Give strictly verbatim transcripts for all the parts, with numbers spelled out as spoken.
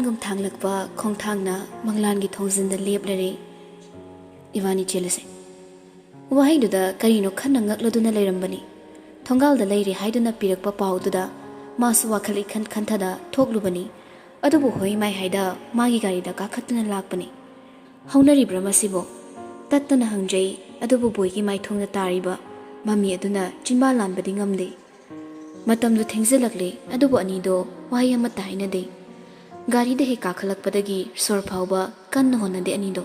ꯒꯨꯝ ꯊꯥꯡꯂꯛꯄ ꯈꯣꯡꯊꯥꯡꯅ ꯃꯪꯂꯥꯟꯒꯤ ꯊꯣꯡꯖꯤꯟꯗ ꯂꯦꯞꯂꯔꯦ꯫ "ꯏꯕꯥꯅꯤ ꯆꯦꯜꯂꯁꯦ꯫" ꯋꯥꯍꯩꯗꯨꯗ ꯀꯔꯤꯅꯣ ꯈꯟꯅ ꯉꯛꯂꯗꯨꯅ ꯂꯩꯔꯝꯕꯅꯤ꯫ ꯊꯣꯡꯒꯥꯜꯗ ꯂꯩꯔꯦ ꯍꯥꯏꯗꯨꯅ ꯄꯤꯔꯛꯄ ꯄꯥꯎꯗꯨꯗ ꯃꯥꯁꯨ ꯋꯥꯈꯜ ꯏꯈꯟ ꯈꯟꯊꯗ ꯊꯣꯛꯂꯨꯕꯅꯤ꯫ ꯑꯗꯨꯕꯨ ꯍꯣꯏ ꯃꯥꯏ ꯍꯥꯏꯗ ꯃꯥꯒꯤ ꯒꯥꯔꯤꯗ ꯀꯥꯈꯠꯇꯨꯅ ꯂꯥꯛꯄꯅꯤ꯫ ꯍꯧꯅꯔꯤꯕ꯭ꯔꯥ ꯃꯁꯤꯕꯣ? ꯇꯠꯇꯅ ꯍꯪꯖꯩ, ꯑꯗꯨꯕꯨ ꯕꯣꯏꯒꯤ ꯃꯥꯏꯊꯣꯡꯗ ꯇꯥꯔꯤꯕ ꯃꯃꯤ ꯑꯗꯨꯅ ꯆꯤꯟꯕꯥ ꯂꯥꯟꯕꯗꯤ ꯉꯝꯗꯦ꯫ ꯃꯇꯝꯗꯨ ꯊꯦꯡꯖꯤꯜꯂꯛꯂꯦ, ꯑꯗꯨꯕꯨ ꯑꯅꯤꯗꯣ ꯋꯥꯍꯩ ꯑꯃꯠꯇ ꯍꯥꯏꯅꯗꯦ꯫ ꯒꯥꯔꯤꯗ ꯍꯦꯛ ꯀꯥꯈꯠꯂꯛꯄꯗꯒꯤ ꯁꯣꯔ ꯐꯥꯎꯕ ꯀꯟꯅ ꯍꯣꯟꯅꯗꯦ ꯑꯅꯤꯗꯣ꯫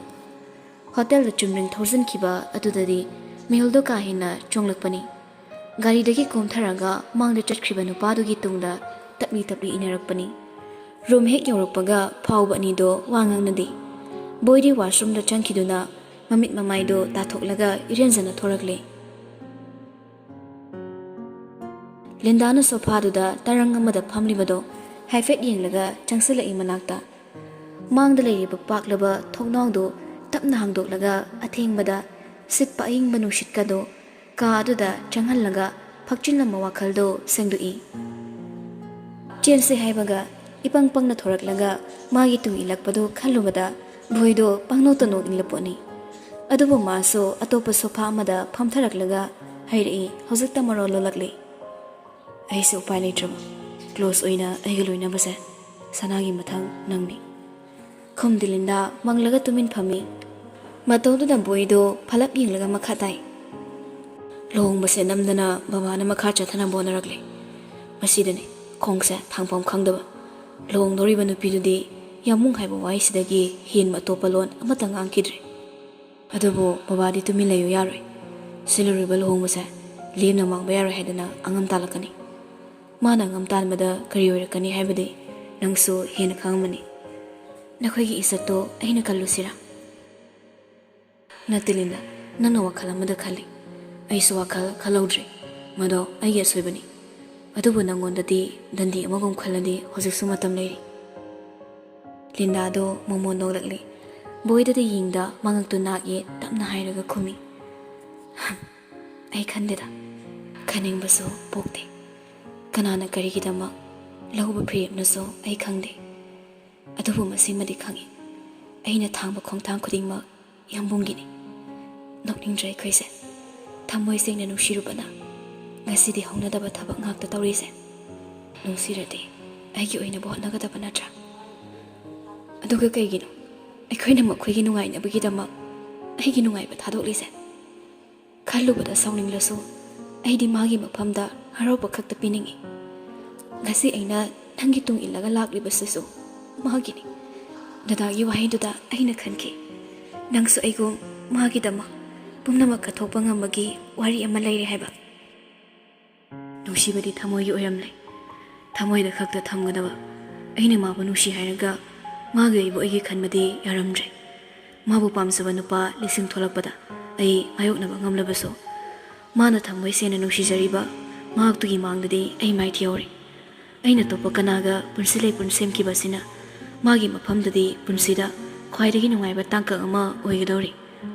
ꯍꯣꯇꯦꯜꯗ ꯆꯨꯝꯗ꯭ꯔꯤꯡ ꯊꯧꯖꯤꯟꯈꯤꯕ ꯑꯗꯨꯗꯗꯤ ꯃꯤꯍꯨꯜꯗꯣ ꯀꯥ ꯍꯦꯟꯅ ꯆꯣꯡꯂꯛꯄꯅꯤ꯫ ꯒꯥꯔꯤꯗꯒꯤ ꯀꯣꯝꯊꯔꯒ ꯃꯥꯡꯗ ꯆꯠꯈ꯭ꯔꯤꯕ ꯅꯨꯄꯥꯗꯨꯒꯤ ꯇꯨꯡꯗ ꯇꯞꯂꯤ ꯇꯞꯂꯤ ꯏꯟꯅꯔꯛꯄꯅꯤ꯫ ꯔꯨꯝ ꯍꯦꯛ ꯌꯧꯔꯛꯄꯒ ꯐꯥꯎꯕ ꯑꯅꯤꯗꯣ ꯋꯥ ꯉꯥꯡꯅꯗꯦ꯫ ꯕꯣꯏꯗꯤ ꯋꯥꯁꯔꯨꯝꯗ ꯆꯪꯈꯤꯗꯨꯅ ꯃꯃꯤꯠ ꯃꯃꯥꯏꯗꯣ ꯇꯥꯊꯣꯛꯂꯒ ꯏꯔꯦꯟꯖꯅ ꯊꯣꯔꯛꯂꯦ꯫ ꯂꯤꯟꯗꯥꯅ ꯁꯣꯐꯥꯗꯨꯗ ꯇꯔꯪ ꯑꯃꯗ ꯐꯝꯂꯤꯕꯗꯣ ꯍꯥꯏꯐꯦꯠ ꯌꯦꯡꯂꯒ ꯆꯪꯁꯤꯜꯂꯛꯏ ꯃꯅꯥꯛꯇ꯫ ꯃꯥꯡꯗ ꯂꯩꯔꯤꯕ ꯄꯥꯛꯂꯕ ꯊꯣꯡꯅꯥꯎꯗꯨ ꯇꯞꯅ ꯍꯥꯡꯗꯣꯛꯂꯒ ꯑꯊꯦꯡꯕꯗ ꯁꯤꯠꯄ ꯑꯏꯪꯕ ꯅꯨꯡꯁꯤꯠꯀꯗꯣ ꯀꯥ ꯑꯗꯨꯗ ꯆꯪꯍꯜꯂꯒ ꯐꯛꯆꯤꯜꯂꯝꯕ ꯋꯥꯈꯜꯗꯣ ꯁꯦꯡꯗꯣꯛꯏ꯫ ꯆꯦꯟꯁꯦ ꯍꯥꯏꯕꯒ ꯏꯄꯪ ꯄꯪꯅ ꯊꯣꯔꯛꯂꯒ ꯃꯥꯒꯤ ꯇꯨꯡ ꯏꯜꯂꯛꯄꯗꯨ ꯈꯜꯂꯨꯕꯗ ꯚꯣꯏꯗꯣ ꯄꯪꯅꯣꯛꯇ ꯅꯣꯛꯅꯤꯡꯂꯛꯄꯅꯤ꯫ ꯑꯗꯨꯕꯨ ꯃꯥꯁꯨ ꯑꯇꯣꯞꯄ ꯁꯣꯐꯥ ꯑꯃꯗ ꯐꯝꯊꯔꯛꯂꯒ ꯍꯥꯏꯔꯛꯏ, ꯍꯧꯖꯤꯛꯇ ꯃꯔꯣꯜ ꯂꯣꯜꯂꯛꯂꯤ꯫ "ꯑꯩꯁꯨ ꯎꯄꯥꯏ ꯂꯩꯇ꯭ꯔꯕ꯫ ꯀ꯭ꯂꯣꯁ ꯑꯣꯏꯅ ꯑꯩꯒ ꯂꯣꯏꯅꯕꯁꯦ ꯁꯅꯥꯒꯤ ꯃꯊꯪ ꯅꯪꯅꯤ꯫" ꯈꯨꯝꯗꯤ ꯂꯤꯟꯗꯥ ꯃꯪꯂꯒ ꯇꯨꯃꯤꯟ ꯐꯝꯃꯤ꯫ ꯃꯇꯧꯗꯨꯗ ꯕꯣꯏꯗꯣ ꯐꯂꯞ ꯌꯦꯡꯂꯒ ꯃꯈꯥ ꯇꯥꯏ꯫ "ꯂꯨꯍꯣꯡꯕꯁꯦ ꯅꯝꯗꯅ ꯕꯕꯥꯅ ꯃꯈꯥ ꯆꯠꯊꯅꯕ ꯍꯣꯠꯅꯔꯛꯂꯦ꯫ ꯃꯁꯤꯗꯅꯤ ꯈꯣꯡꯁꯦ ꯊꯥꯡꯐꯝ ꯈꯪꯗꯕ꯫ ꯂꯨꯍꯣꯡꯗꯧꯔꯤꯕ ꯅꯨꯄꯤꯗꯨꯗꯤ ꯌꯥꯃꯨꯡ ꯍꯥꯏꯕ ꯋꯥꯍꯩꯁꯤꯗꯒꯤ ꯍꯦꯟꯕ ꯑꯇꯣꯞꯄ ꯂꯣꯟ ꯑꯃꯠꯇ ꯉꯥꯡꯈꯤꯗ꯭ꯔꯦ꯫ ꯑꯗꯨꯕꯨ ꯕꯕꯥꯗꯤ ꯇꯨꯃꯤꯟ ꯂꯩꯌꯨ ꯌꯥꯔꯣꯏ꯫ ꯁꯤꯜꯂꯨꯔꯤꯕ ꯂꯨꯍꯣꯡꯕꯁꯦ ꯂꯦꯝꯅ ꯃꯥꯡꯕ ꯌꯥꯔꯣꯏ ꯍꯥꯏꯗꯅ ꯑꯉꯝ ꯇꯥꯜꯂꯛꯀꯅꯤ꯫ ꯃꯥꯅ ꯑꯉꯝ ꯇꯥꯟꯕꯗ ꯀꯔꯤ ꯑꯣꯏꯔꯛꯀꯅꯤ ꯍꯥꯏꯕꯗꯤ ꯅꯪꯁꯨ ꯍꯦꯟꯅ ꯈꯪꯉꯝꯃꯅꯤ꯫ ꯅꯈꯣꯏꯒꯤ ꯏꯖꯠꯇꯣ ꯑꯩꯅ ꯀꯜꯂꯨꯁꯤꯔꯥ?" "ꯅꯠꯇꯦ ꯂꯤꯟꯗꯥ, ꯅꯪꯅ ꯋꯥꯈꯜ ꯑꯃꯗ ꯈꯜꯂꯤ꯫ ꯑꯩꯁꯨ ꯋꯥꯈꯜ ꯈꯜꯍꯧꯗ꯭ꯔꯦ꯫ ꯃꯗꯣ ꯑꯩꯒꯤ ꯑꯁꯣꯏꯕꯅꯤ꯫ ꯑꯗꯨꯕꯨ ꯅꯪꯉꯣꯟꯗꯗꯤ ꯗꯟꯗꯤ ꯑꯃꯒꯨꯝ ꯈꯜꯂꯗꯤ ꯍꯧꯖꯤꯛꯁꯨ ꯃꯇꯝ ꯂꯩꯔꯤ꯫" ꯂꯤꯟꯗꯥꯗꯣ ꯃꯣꯃꯣꯟ ꯅꯣꯛꯂꯛꯂꯤ꯫ ꯕꯣꯏꯗꯗꯤ ꯌꯦꯡꯗ ꯃꯉꯛꯇꯨ ꯅꯥꯛ ꯌꯦꯠ ꯇꯞꯅ ꯍꯥꯏꯔꯒ ꯈꯨꯝꯃꯤ, "ꯑꯩ ꯈꯟꯗꯦꯗ꯫ ꯈꯟꯅꯤꯡꯕꯁꯨ ꯄꯣꯛꯇꯦ꯫ ꯀꯅꯥꯅ ꯀꯔꯤꯒꯤꯗꯃꯛ ꯂꯧꯕ ꯐꯤꯔꯦꯞꯅꯁꯨ ꯑꯩ ꯈꯪꯗꯦ꯫ ꯑꯗꯨꯕꯨ ꯃꯁꯤꯃꯗꯤ ꯈꯪꯏ, ꯑꯩꯅ ꯊꯥꯡꯕ ꯈꯣꯡꯊꯥꯡ ꯈꯨꯗꯤꯡꯃꯛ ꯌꯥꯝꯕꯨꯡꯒꯤꯅꯤ꯫ ꯅꯣꯛꯅꯤꯡꯗ꯭ꯔꯥ ꯑꯩꯈꯣꯏꯁꯦ? ꯊꯃꯣꯏ ꯁꯦꯡꯅ ꯅꯨꯡꯁꯤꯔꯨꯕꯅ ꯉꯁꯤꯗꯤ ꯍꯧꯅꯗꯕ ꯊꯕꯛ ꯉꯥꯛꯇ ꯇꯧꯔꯤꯁꯦ꯫ ꯅꯨꯡꯁꯤꯔꯗꯤ ꯑꯩꯒꯤ ꯑꯣꯏꯅꯕ ꯍꯣꯠꯅꯒꯗꯕ ꯅꯠꯇ꯭ꯔꯥ? ꯑꯗꯨꯒ ꯀꯩꯒꯤꯅꯣ ꯑꯩꯈꯣꯏꯅ ꯃꯈꯣꯏꯒꯤ ꯅꯨꯡꯉꯥꯏꯅꯕꯒꯤꯗꯃꯛ ꯑꯩꯒꯤ ꯅꯨꯡꯉꯥꯏꯕ ꯊꯥꯗꯣꯛꯂꯤꯁꯦ? ꯈꯜꯂꯨꯕꯗ ꯁꯥꯎꯅꯤꯡꯂꯁꯨ, ꯑꯩꯗꯤ ꯃꯥꯒꯤ ꯃꯐꯝꯗ ꯍꯔꯥꯎꯕ ꯈꯛꯇ ꯄꯤꯅꯤꯡꯏ꯫ ꯉꯁꯤ ꯑꯩꯅ ꯅꯪꯒꯤ ꯇꯨꯡ ꯏꯜꯂꯒ ꯂꯥꯛꯂꯤꯕꯁꯤꯁꯨ ꯃꯥꯒꯤꯅꯤ꯫ ꯗꯗꯥꯒꯤ ꯋꯥꯍꯩꯗꯨꯗ ꯑꯩꯅ ꯈꯟꯈꯤ, ꯅꯪꯁꯨ ꯑꯩꯒꯨꯝ ꯃꯥꯒꯤꯗꯃꯛ ꯄꯨꯝꯅꯃꯛ ꯀꯠꯊꯣꯛꯄ ꯉꯝꯕꯒꯤ ꯋꯥꯔꯤ ꯑꯃ ꯂꯩꯔꯦ ꯍꯥꯏꯕ꯫ ꯅꯨꯡꯁꯤꯕꯗꯤ ꯊꯃꯣꯏꯒꯤ ꯑꯣꯏꯔꯝꯂꯦ, ꯊꯃꯣꯏꯗ ꯈꯛꯇ ꯊꯝꯒꯗꯕ꯫ ꯑꯩꯅ ꯃꯥꯕꯨ ꯅꯨꯡꯁꯤ ꯍꯥꯏꯔꯒ ꯃꯥꯒꯤ ꯑꯣꯏꯕ ꯑꯩꯒꯤ ꯈꯟꯕꯗꯤ ꯌꯥꯔꯝꯗ꯭ꯔꯦ꯫ ꯃꯥꯕꯨ ꯄꯥꯝꯖꯕ ꯅꯨꯄꯥ ꯂꯤꯁꯤꯡ ꯊꯣꯛꯂꯛꯄꯗ ꯑꯩ ꯃꯥꯌꯣꯛꯅꯕ ꯉꯝꯂꯕꯁꯨ, ꯃꯥꯅ ꯊꯃꯣꯏ ꯁꯦꯡꯅ ꯅꯨꯡꯁꯤꯖꯔꯤꯕ ꯃꯍꯥꯛꯇꯨꯒꯤ ꯃꯥꯡꯗꯗꯤ ꯑꯩ ꯃꯥꯏꯊꯤꯍꯧꯔꯦ꯫ ꯑꯩꯅ ꯑꯇꯣꯞꯄ ꯀꯅꯥꯒ ꯄꯨꯟꯁꯤ ꯂꯩꯄꯨꯟ ꯁꯦꯝꯈꯤꯕ ꯑꯁꯤꯅ ꯃꯥꯒꯤ ꯃꯐꯝꯗꯗꯤ ꯄꯨꯟꯁꯤꯗ ꯈ꯭ꯋꯥꯏꯗꯒꯤ ꯅꯨꯡꯉꯥꯏꯕ ꯇꯥꯡꯀꯛ ꯑꯃ ꯑꯣꯏꯒꯗꯧꯔꯤ꯫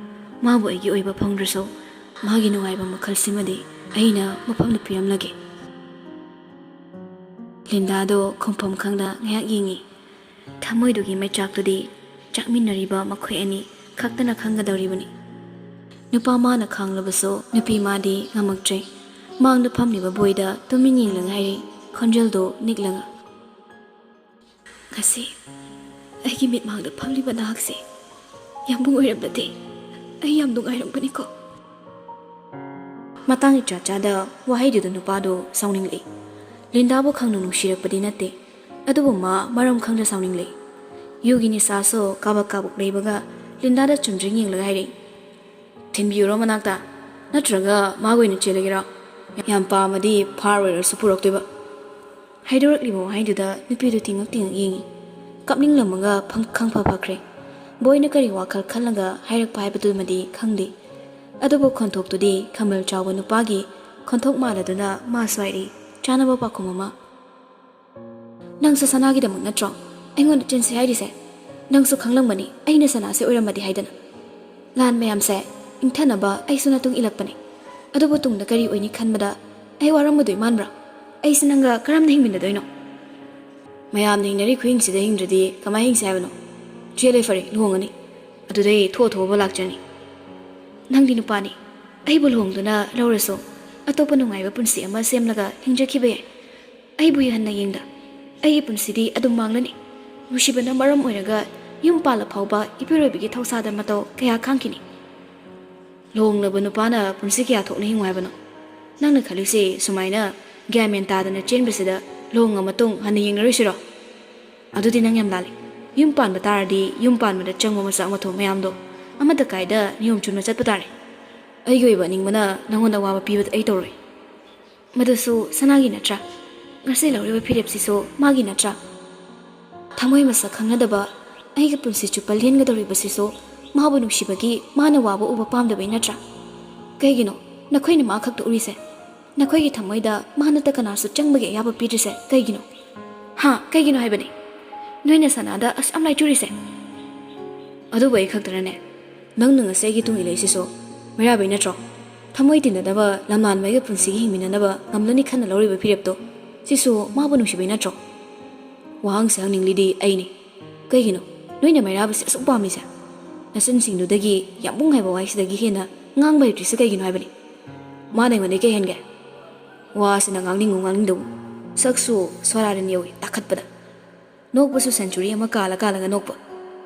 ꯃꯥꯕꯨ ꯑꯩꯒꯤ ꯑꯣꯏꯕ ꯐꯪꯗ꯭ꯔꯁꯨ, ꯃꯥꯒꯤ ꯅꯨꯡꯉꯥꯏꯕ ꯃꯈꯜꯁꯤꯃꯗꯤ ꯑꯩꯅ ꯃꯐꯝꯗ ꯄꯤꯔꯝꯂꯒꯦ꯫ ꯂꯤꯟꯗꯥꯗꯣ ꯈꯨꯝꯐꯝ ꯈꯪꯗ ꯉꯥꯏꯍꯥꯛ ꯌꯦꯡꯉꯤ꯫ ꯊꯃꯣꯏꯗꯨꯒꯤ ꯃꯩꯆꯥꯛꯇꯨꯗꯤ ꯆꯥꯛꯃꯤꯟꯅꯔꯤꯕ ꯃꯈꯣꯏ ꯑꯅꯤ ꯈꯛꯇꯅ ꯈꯪꯒꯗꯧꯔꯤꯕꯅꯤ꯫ ꯅꯨꯄꯥ ꯃꯥꯅ ꯈꯥꯡꯂꯕꯁꯨ ꯅꯨꯄꯤ ꯃꯥꯗꯤ ꯉꯝꯃꯛꯇ꯭ꯔꯦ꯫ ꯃꯥꯡꯗ ꯐꯝꯂꯤꯕ ꯕꯣꯏꯗ ꯇꯨꯃꯤꯟ ꯌꯦꯡꯂꯒ ꯍꯥꯏꯔꯤ, ꯈꯣꯟꯖꯦꯜꯗꯨ ꯅꯤꯛꯂꯒ꯫ ꯉꯁꯤ ꯑꯩꯒꯤ ꯃꯤꯠꯃꯥꯡꯗ ꯐꯝꯂꯤꯕ ꯅꯍꯥꯛꯁꯦ ꯌꯥꯝꯕꯨꯡ ꯑꯣꯏꯔꯝꯂꯗꯤ ꯑꯩ ꯌꯥꯝ ꯅꯨꯡꯉꯥꯏꯔꯝꯒꯅꯤꯀꯣ꯫ ꯃꯇꯥꯡ ꯏꯆꯥ ꯆꯥꯗ ꯋꯥꯍꯩꯗꯨꯗ ꯅꯨꯄꯥꯗꯨ ꯁꯥꯎꯅꯤꯡꯂꯛꯏ꯫ ꯂꯤꯟꯗꯥꯕꯨ ꯈꯪꯅ ꯅꯨꯡꯁꯤꯔꯛꯄꯗꯤ ꯅꯠꯇꯦ, ꯑꯗꯨꯕꯨ ꯃꯥ ꯃꯔꯝ ꯈꯪꯗ ꯁꯥꯎꯅꯤꯡꯂꯛꯏ꯫ ꯌꯨꯒꯤ ꯅꯤꯁꯥꯁꯨ ꯀꯥꯕꯛ ꯀꯥꯕꯛ ꯂꯩꯕꯒ ꯂꯤꯟꯗꯥꯗ ꯆꯨꯝꯗ꯭ꯔꯤꯡ ꯌꯦꯡꯂꯒ ꯍꯥꯏꯔꯛꯏ, "ꯊꯤꯟꯕꯤꯌꯨꯔꯣ ꯃꯅꯥꯛꯇ? ꯅꯠꯇ꯭ꯔꯒ ꯃꯥꯒ ꯑꯣꯏꯅ ꯆꯦꯜꯂꯒꯦꯔꯣ? ꯌꯥꯝ ꯄꯥꯝꯃꯗꯤ ꯐꯥꯔ ꯑꯣꯏꯔꯁꯨ ꯄꯨꯔꯛꯇꯣꯏꯕ"꯫ ꯍꯥꯏꯗꯣꯔꯛꯂꯤꯕ ꯋꯥꯍꯩꯗꯨꯗ ꯅꯨꯄꯤꯗꯨ ꯇꯤꯡꯉꯛ ꯇꯤꯡꯉꯛ ꯌꯦꯡꯉꯤ꯫ ꯀꯞꯅꯤꯡꯂꯝꯃꯒ ꯐꯪ-, ꯈꯪꯐ ꯐꯈ꯭ꯔꯦ꯫ ꯕꯣꯏꯅ ꯀꯔꯤ ꯋꯥꯈꯜ ꯈꯜꯂꯒ ꯍꯥꯏꯔꯛꯄ ꯍꯥꯏꯕꯗꯨꯃꯗꯤ ꯈꯪꯗꯦ꯫ ꯑꯗꯨꯕꯨ ꯈꯣꯟꯊꯣꯛꯇꯨꯗꯤ ꯈꯝꯕꯜ ꯆꯥꯎꯕ ꯅꯨꯄꯥꯒꯤ ꯈꯣꯟꯊꯣꯛ ꯃꯥꯜꯂꯗꯨꯅ ꯃꯥꯁꯨ ꯍꯥꯏꯔꯛꯏ, ꯆꯥꯅꯕ ꯄꯥꯎꯈꯨꯝ ꯑꯃ꯫ "ꯅꯪꯁꯨ ꯁꯅꯥꯒꯤꯗꯃꯛ ꯅꯠꯇ꯭ꯔꯣ ꯑꯩꯉꯣꯟꯗ ꯆꯦꯟꯁꯤ ꯍꯥꯏꯔꯤꯁꯦ? ꯅꯪꯁꯨ ꯈꯪꯂꯝꯒꯅꯤ ꯑꯩꯅ ꯁꯅꯥꯁꯦ ꯑꯣꯏꯔꯝꯃꯗꯤ ꯍꯥꯏꯗꯅ꯫ ꯂꯥꯟ ꯃꯌꯥꯝꯁꯦ ꯏꯪꯊꯅꯕ ꯑꯩꯁꯨ ꯅꯇꯨꯡ ꯏꯜꯂꯛꯄꯅꯦ꯫ ꯑꯗꯨꯕꯨ ꯇꯨꯡꯗ ꯀꯔꯤ ꯑꯣꯏꯅꯤ ꯈꯟꯕꯗ ꯑꯩ ꯋꯥꯔꯝꯒꯗꯣꯏ ꯃꯥꯟꯕ꯭ꯔꯥ? ꯑꯩꯁꯦ ꯅꯪꯒ ꯀꯔꯝꯅ ꯍꯤꯡꯃꯤꯟꯅꯗꯣꯏꯅꯣ?" ꯃꯌꯥꯝꯅ ꯍꯤꯡꯅꯔꯤ ꯈꯨꯍꯤꯡꯁꯤꯗ ꯍꯤꯡꯗ꯭ꯔꯗꯤ ꯀꯃꯥꯏꯅ ꯍꯤꯡꯁꯤ ꯍꯥꯏꯕꯅꯣ? ꯆꯦꯜꯂꯦ, ꯐꯔꯦ, ꯂꯨꯍꯣꯡꯉꯅꯤ꯫ ꯑꯗꯨꯗꯩ ꯊꯣꯛꯑ ꯊꯣꯛꯑꯕ ꯂꯥꯛꯆꯅꯤ꯫ ꯅꯪꯗꯤ ꯅꯨꯄꯥꯅꯤ, ꯑꯩꯕꯨ ꯂꯨꯍꯣꯡꯗꯨꯅ ꯂꯧꯔꯁꯨ ꯑꯇꯣꯞꯄ ꯅꯨꯡꯉꯥꯏꯕ ꯄꯨꯟꯁꯤ ꯑꯃ ꯁꯦꯝꯂꯒ ꯍꯤꯡꯖꯈꯤꯕ ꯌꯥꯏ꯫ ꯑꯩꯕꯨ ꯍꯟꯅ ꯌꯦꯡꯗ ꯑꯩꯒꯤ ꯄꯨꯟꯁꯤꯗꯤ ꯑꯗꯨꯝ ꯃꯥꯡꯂꯅꯤ꯫ ꯅꯨꯡꯁꯤꯕꯅ ꯃꯔꯝ ꯑꯣꯏꯔꯒ ꯌꯨꯝ ꯄꯥꯜꯂ ꯐꯥꯎꯕ ꯏꯄꯨꯔꯣꯏꯕꯒꯤ ꯊꯧꯁꯥꯗ ꯃꯇꯧ ꯀꯌꯥ ꯈꯥꯡꯈꯤꯅꯤ꯫ ꯂꯨꯍꯣꯡꯂꯕ ꯅꯨꯄꯥꯅ ꯄꯨꯟꯁꯤ ꯀꯌꯥ ꯊꯣꯛꯅ ꯍꯤꯡꯉꯨ ꯍꯥꯏꯕꯅꯣ? ꯅꯪꯅ ꯈꯜꯂꯤꯁꯦ ꯁꯨꯃꯥꯏꯅ ꯒ꯭ꯌꯥꯟ ꯃꯦꯟ ꯇꯥꯗꯅ ꯆꯦꯟꯕꯁꯤꯗ ꯂꯨꯍꯣꯡꯉ ꯃꯇꯨꯡ ꯍꯟꯅ ꯌꯦꯡꯂꯔꯣꯏꯁꯤꯔꯣ? ꯑꯗꯨꯗꯤ ꯅꯪ ꯌꯥꯝ ꯂꯥꯜꯂꯤ꯫ ꯌꯨꯝ ꯄꯥꯟꯕ ꯇꯥꯔꯗꯤ ꯌꯨꯝ ꯄꯥꯟꯕꯗ ꯆꯪꯕ ꯃꯆꯥꯛ ꯃꯊꯣꯡ ꯃꯌꯥꯝꯗꯣ ꯑꯃꯠꯇ ꯀꯥꯏꯗ ꯅꯤꯌꯣꯝ ꯆꯨꯝꯅ ꯆꯠꯄ ꯇꯥꯔꯦ꯫ ꯑꯩꯒꯤ ꯑꯣꯏꯕ ꯑꯅꯤꯡꯕꯅ ꯅꯪꯉꯣꯟꯗ ꯑꯋꯥꯕ ꯄꯤꯕꯗ ꯑꯩ ꯇꯧꯔꯣꯏ꯫ ꯃꯗꯨꯁꯨ ꯁꯅꯥꯒꯤ ꯅꯠꯇ꯭ꯔꯥ? ꯉꯁꯤ ꯂꯧꯔꯤꯕ ꯐꯤꯔꯦꯞꯁꯤꯁꯨ ꯃꯥꯒꯤ ꯅꯠꯇ꯭ꯔꯥ? ꯊꯃꯣꯏ ꯃꯁꯛ ꯈꯪꯅꯗꯕ ꯑꯩꯒꯤ ꯄꯨꯟꯁꯤ ꯆꯨꯞꯄ ꯂꯦꯟꯒꯗꯧꯔꯤꯕꯁꯤꯁꯨ ꯃꯥꯕꯨ ꯅꯨꯡꯁꯤꯕꯒꯤ ꯃꯥꯅ ꯋꯥꯕ ꯎꯕ ꯄꯥꯝꯗꯕꯩ ꯅꯠꯇ꯭ꯔꯥ? ꯀꯩꯒꯤꯅꯣ ꯅꯈꯣꯏꯅ ꯃꯥ ꯈꯛꯇ ꯎꯔꯤꯁꯦ? ꯅꯈꯣꯏꯒꯤ ꯊꯃꯣꯏꯗ ꯃꯥ ꯅꯠꯇ ꯀꯅꯥꯁꯨ ꯆꯪꯕꯒꯤ ꯑꯌꯥꯕ ꯄꯤꯗ꯭ꯔꯤꯁꯦ ꯀꯩꯒꯤꯅꯣ? ꯍꯥ, ꯀꯩꯒꯤꯅꯣ ꯍꯥꯏꯕꯅꯦ? ꯅꯣꯏꯅ ꯁꯅꯥꯗ ꯑꯁꯨꯛ ꯌꯥꯝ ꯂꯥꯏꯆꯨꯔꯤꯁꯦ? ꯑꯗꯨꯕꯨ ꯑꯩ ꯈꯛꯇꯔꯅꯦ? ꯅꯪꯅ ꯉꯁꯤ ꯑꯩꯒꯤ ꯇꯨꯡ ꯏꯜꯂꯛꯏꯁꯤꯁꯨ ꯃꯩꯔꯥꯕꯩ ꯅꯠꯇ꯭ꯔꯣ? ꯊꯃꯣꯏ ꯇꯤꯟꯅꯗꯕ ꯂꯝꯂꯥꯟꯕ ꯑꯩꯒ ꯄꯨꯟꯁꯤꯒꯤ ꯍꯤꯡꯃꯤꯟꯅꯅꯕ ꯉꯝꯂꯅꯤ ꯈꯟꯅ ꯂꯧꯔꯤꯕ ꯐꯤꯔꯦꯞꯇꯣ, ꯁꯤꯁꯨ ꯃꯥꯕꯨ ꯅꯨꯡꯁꯤꯕꯩ ꯅꯠꯇ꯭ꯔꯣ? ꯋꯥꯍꯪꯁꯦ ꯍꯪꯅꯤꯡꯂꯤꯗꯤ ꯑꯩꯅꯤ꯫ ꯀꯩꯒꯤꯅꯣ ꯅꯣꯏꯅ ꯃꯩꯔꯥꯕꯁꯦ ꯑꯁꯨꯛ ꯄꯥꯝꯃꯤꯁꯦ? ꯅꯆꯤꯟꯁꯤꯡꯗꯨꯗꯒꯤ ꯌꯥꯝꯕꯨꯡ ꯍꯥꯏꯕ ꯋꯥꯍꯩꯁꯤꯗꯒꯤ ꯍꯦꯟꯅ ꯉꯥꯡꯕ ꯍꯩꯇ꯭ꯔꯤꯁꯦ ꯀꯩꯒꯤꯅꯣ ꯍꯥꯏꯕꯅꯤ? ꯃꯥꯅ ꯑꯩꯉꯣꯟꯗ ꯀꯩ ꯍꯦꯟꯒꯦ? ꯋꯥꯁꯤꯅ ꯉꯥꯡꯅꯤꯡꯉꯨ ꯉꯥꯡꯅꯤꯡꯗꯕꯨ, ꯁꯛꯁꯨ ꯁꯣꯔꯥꯔꯦꯟ ꯌꯧꯏ ꯇꯥꯈꯠꯄꯗ꯫ ꯅꯣꯛꯄꯁꯨ ꯁꯦꯟꯆꯨꯔꯤ ꯑꯃ ꯀꯥꯜꯂ ꯀꯥꯜꯂꯒ ꯅꯣꯛꯄ꯫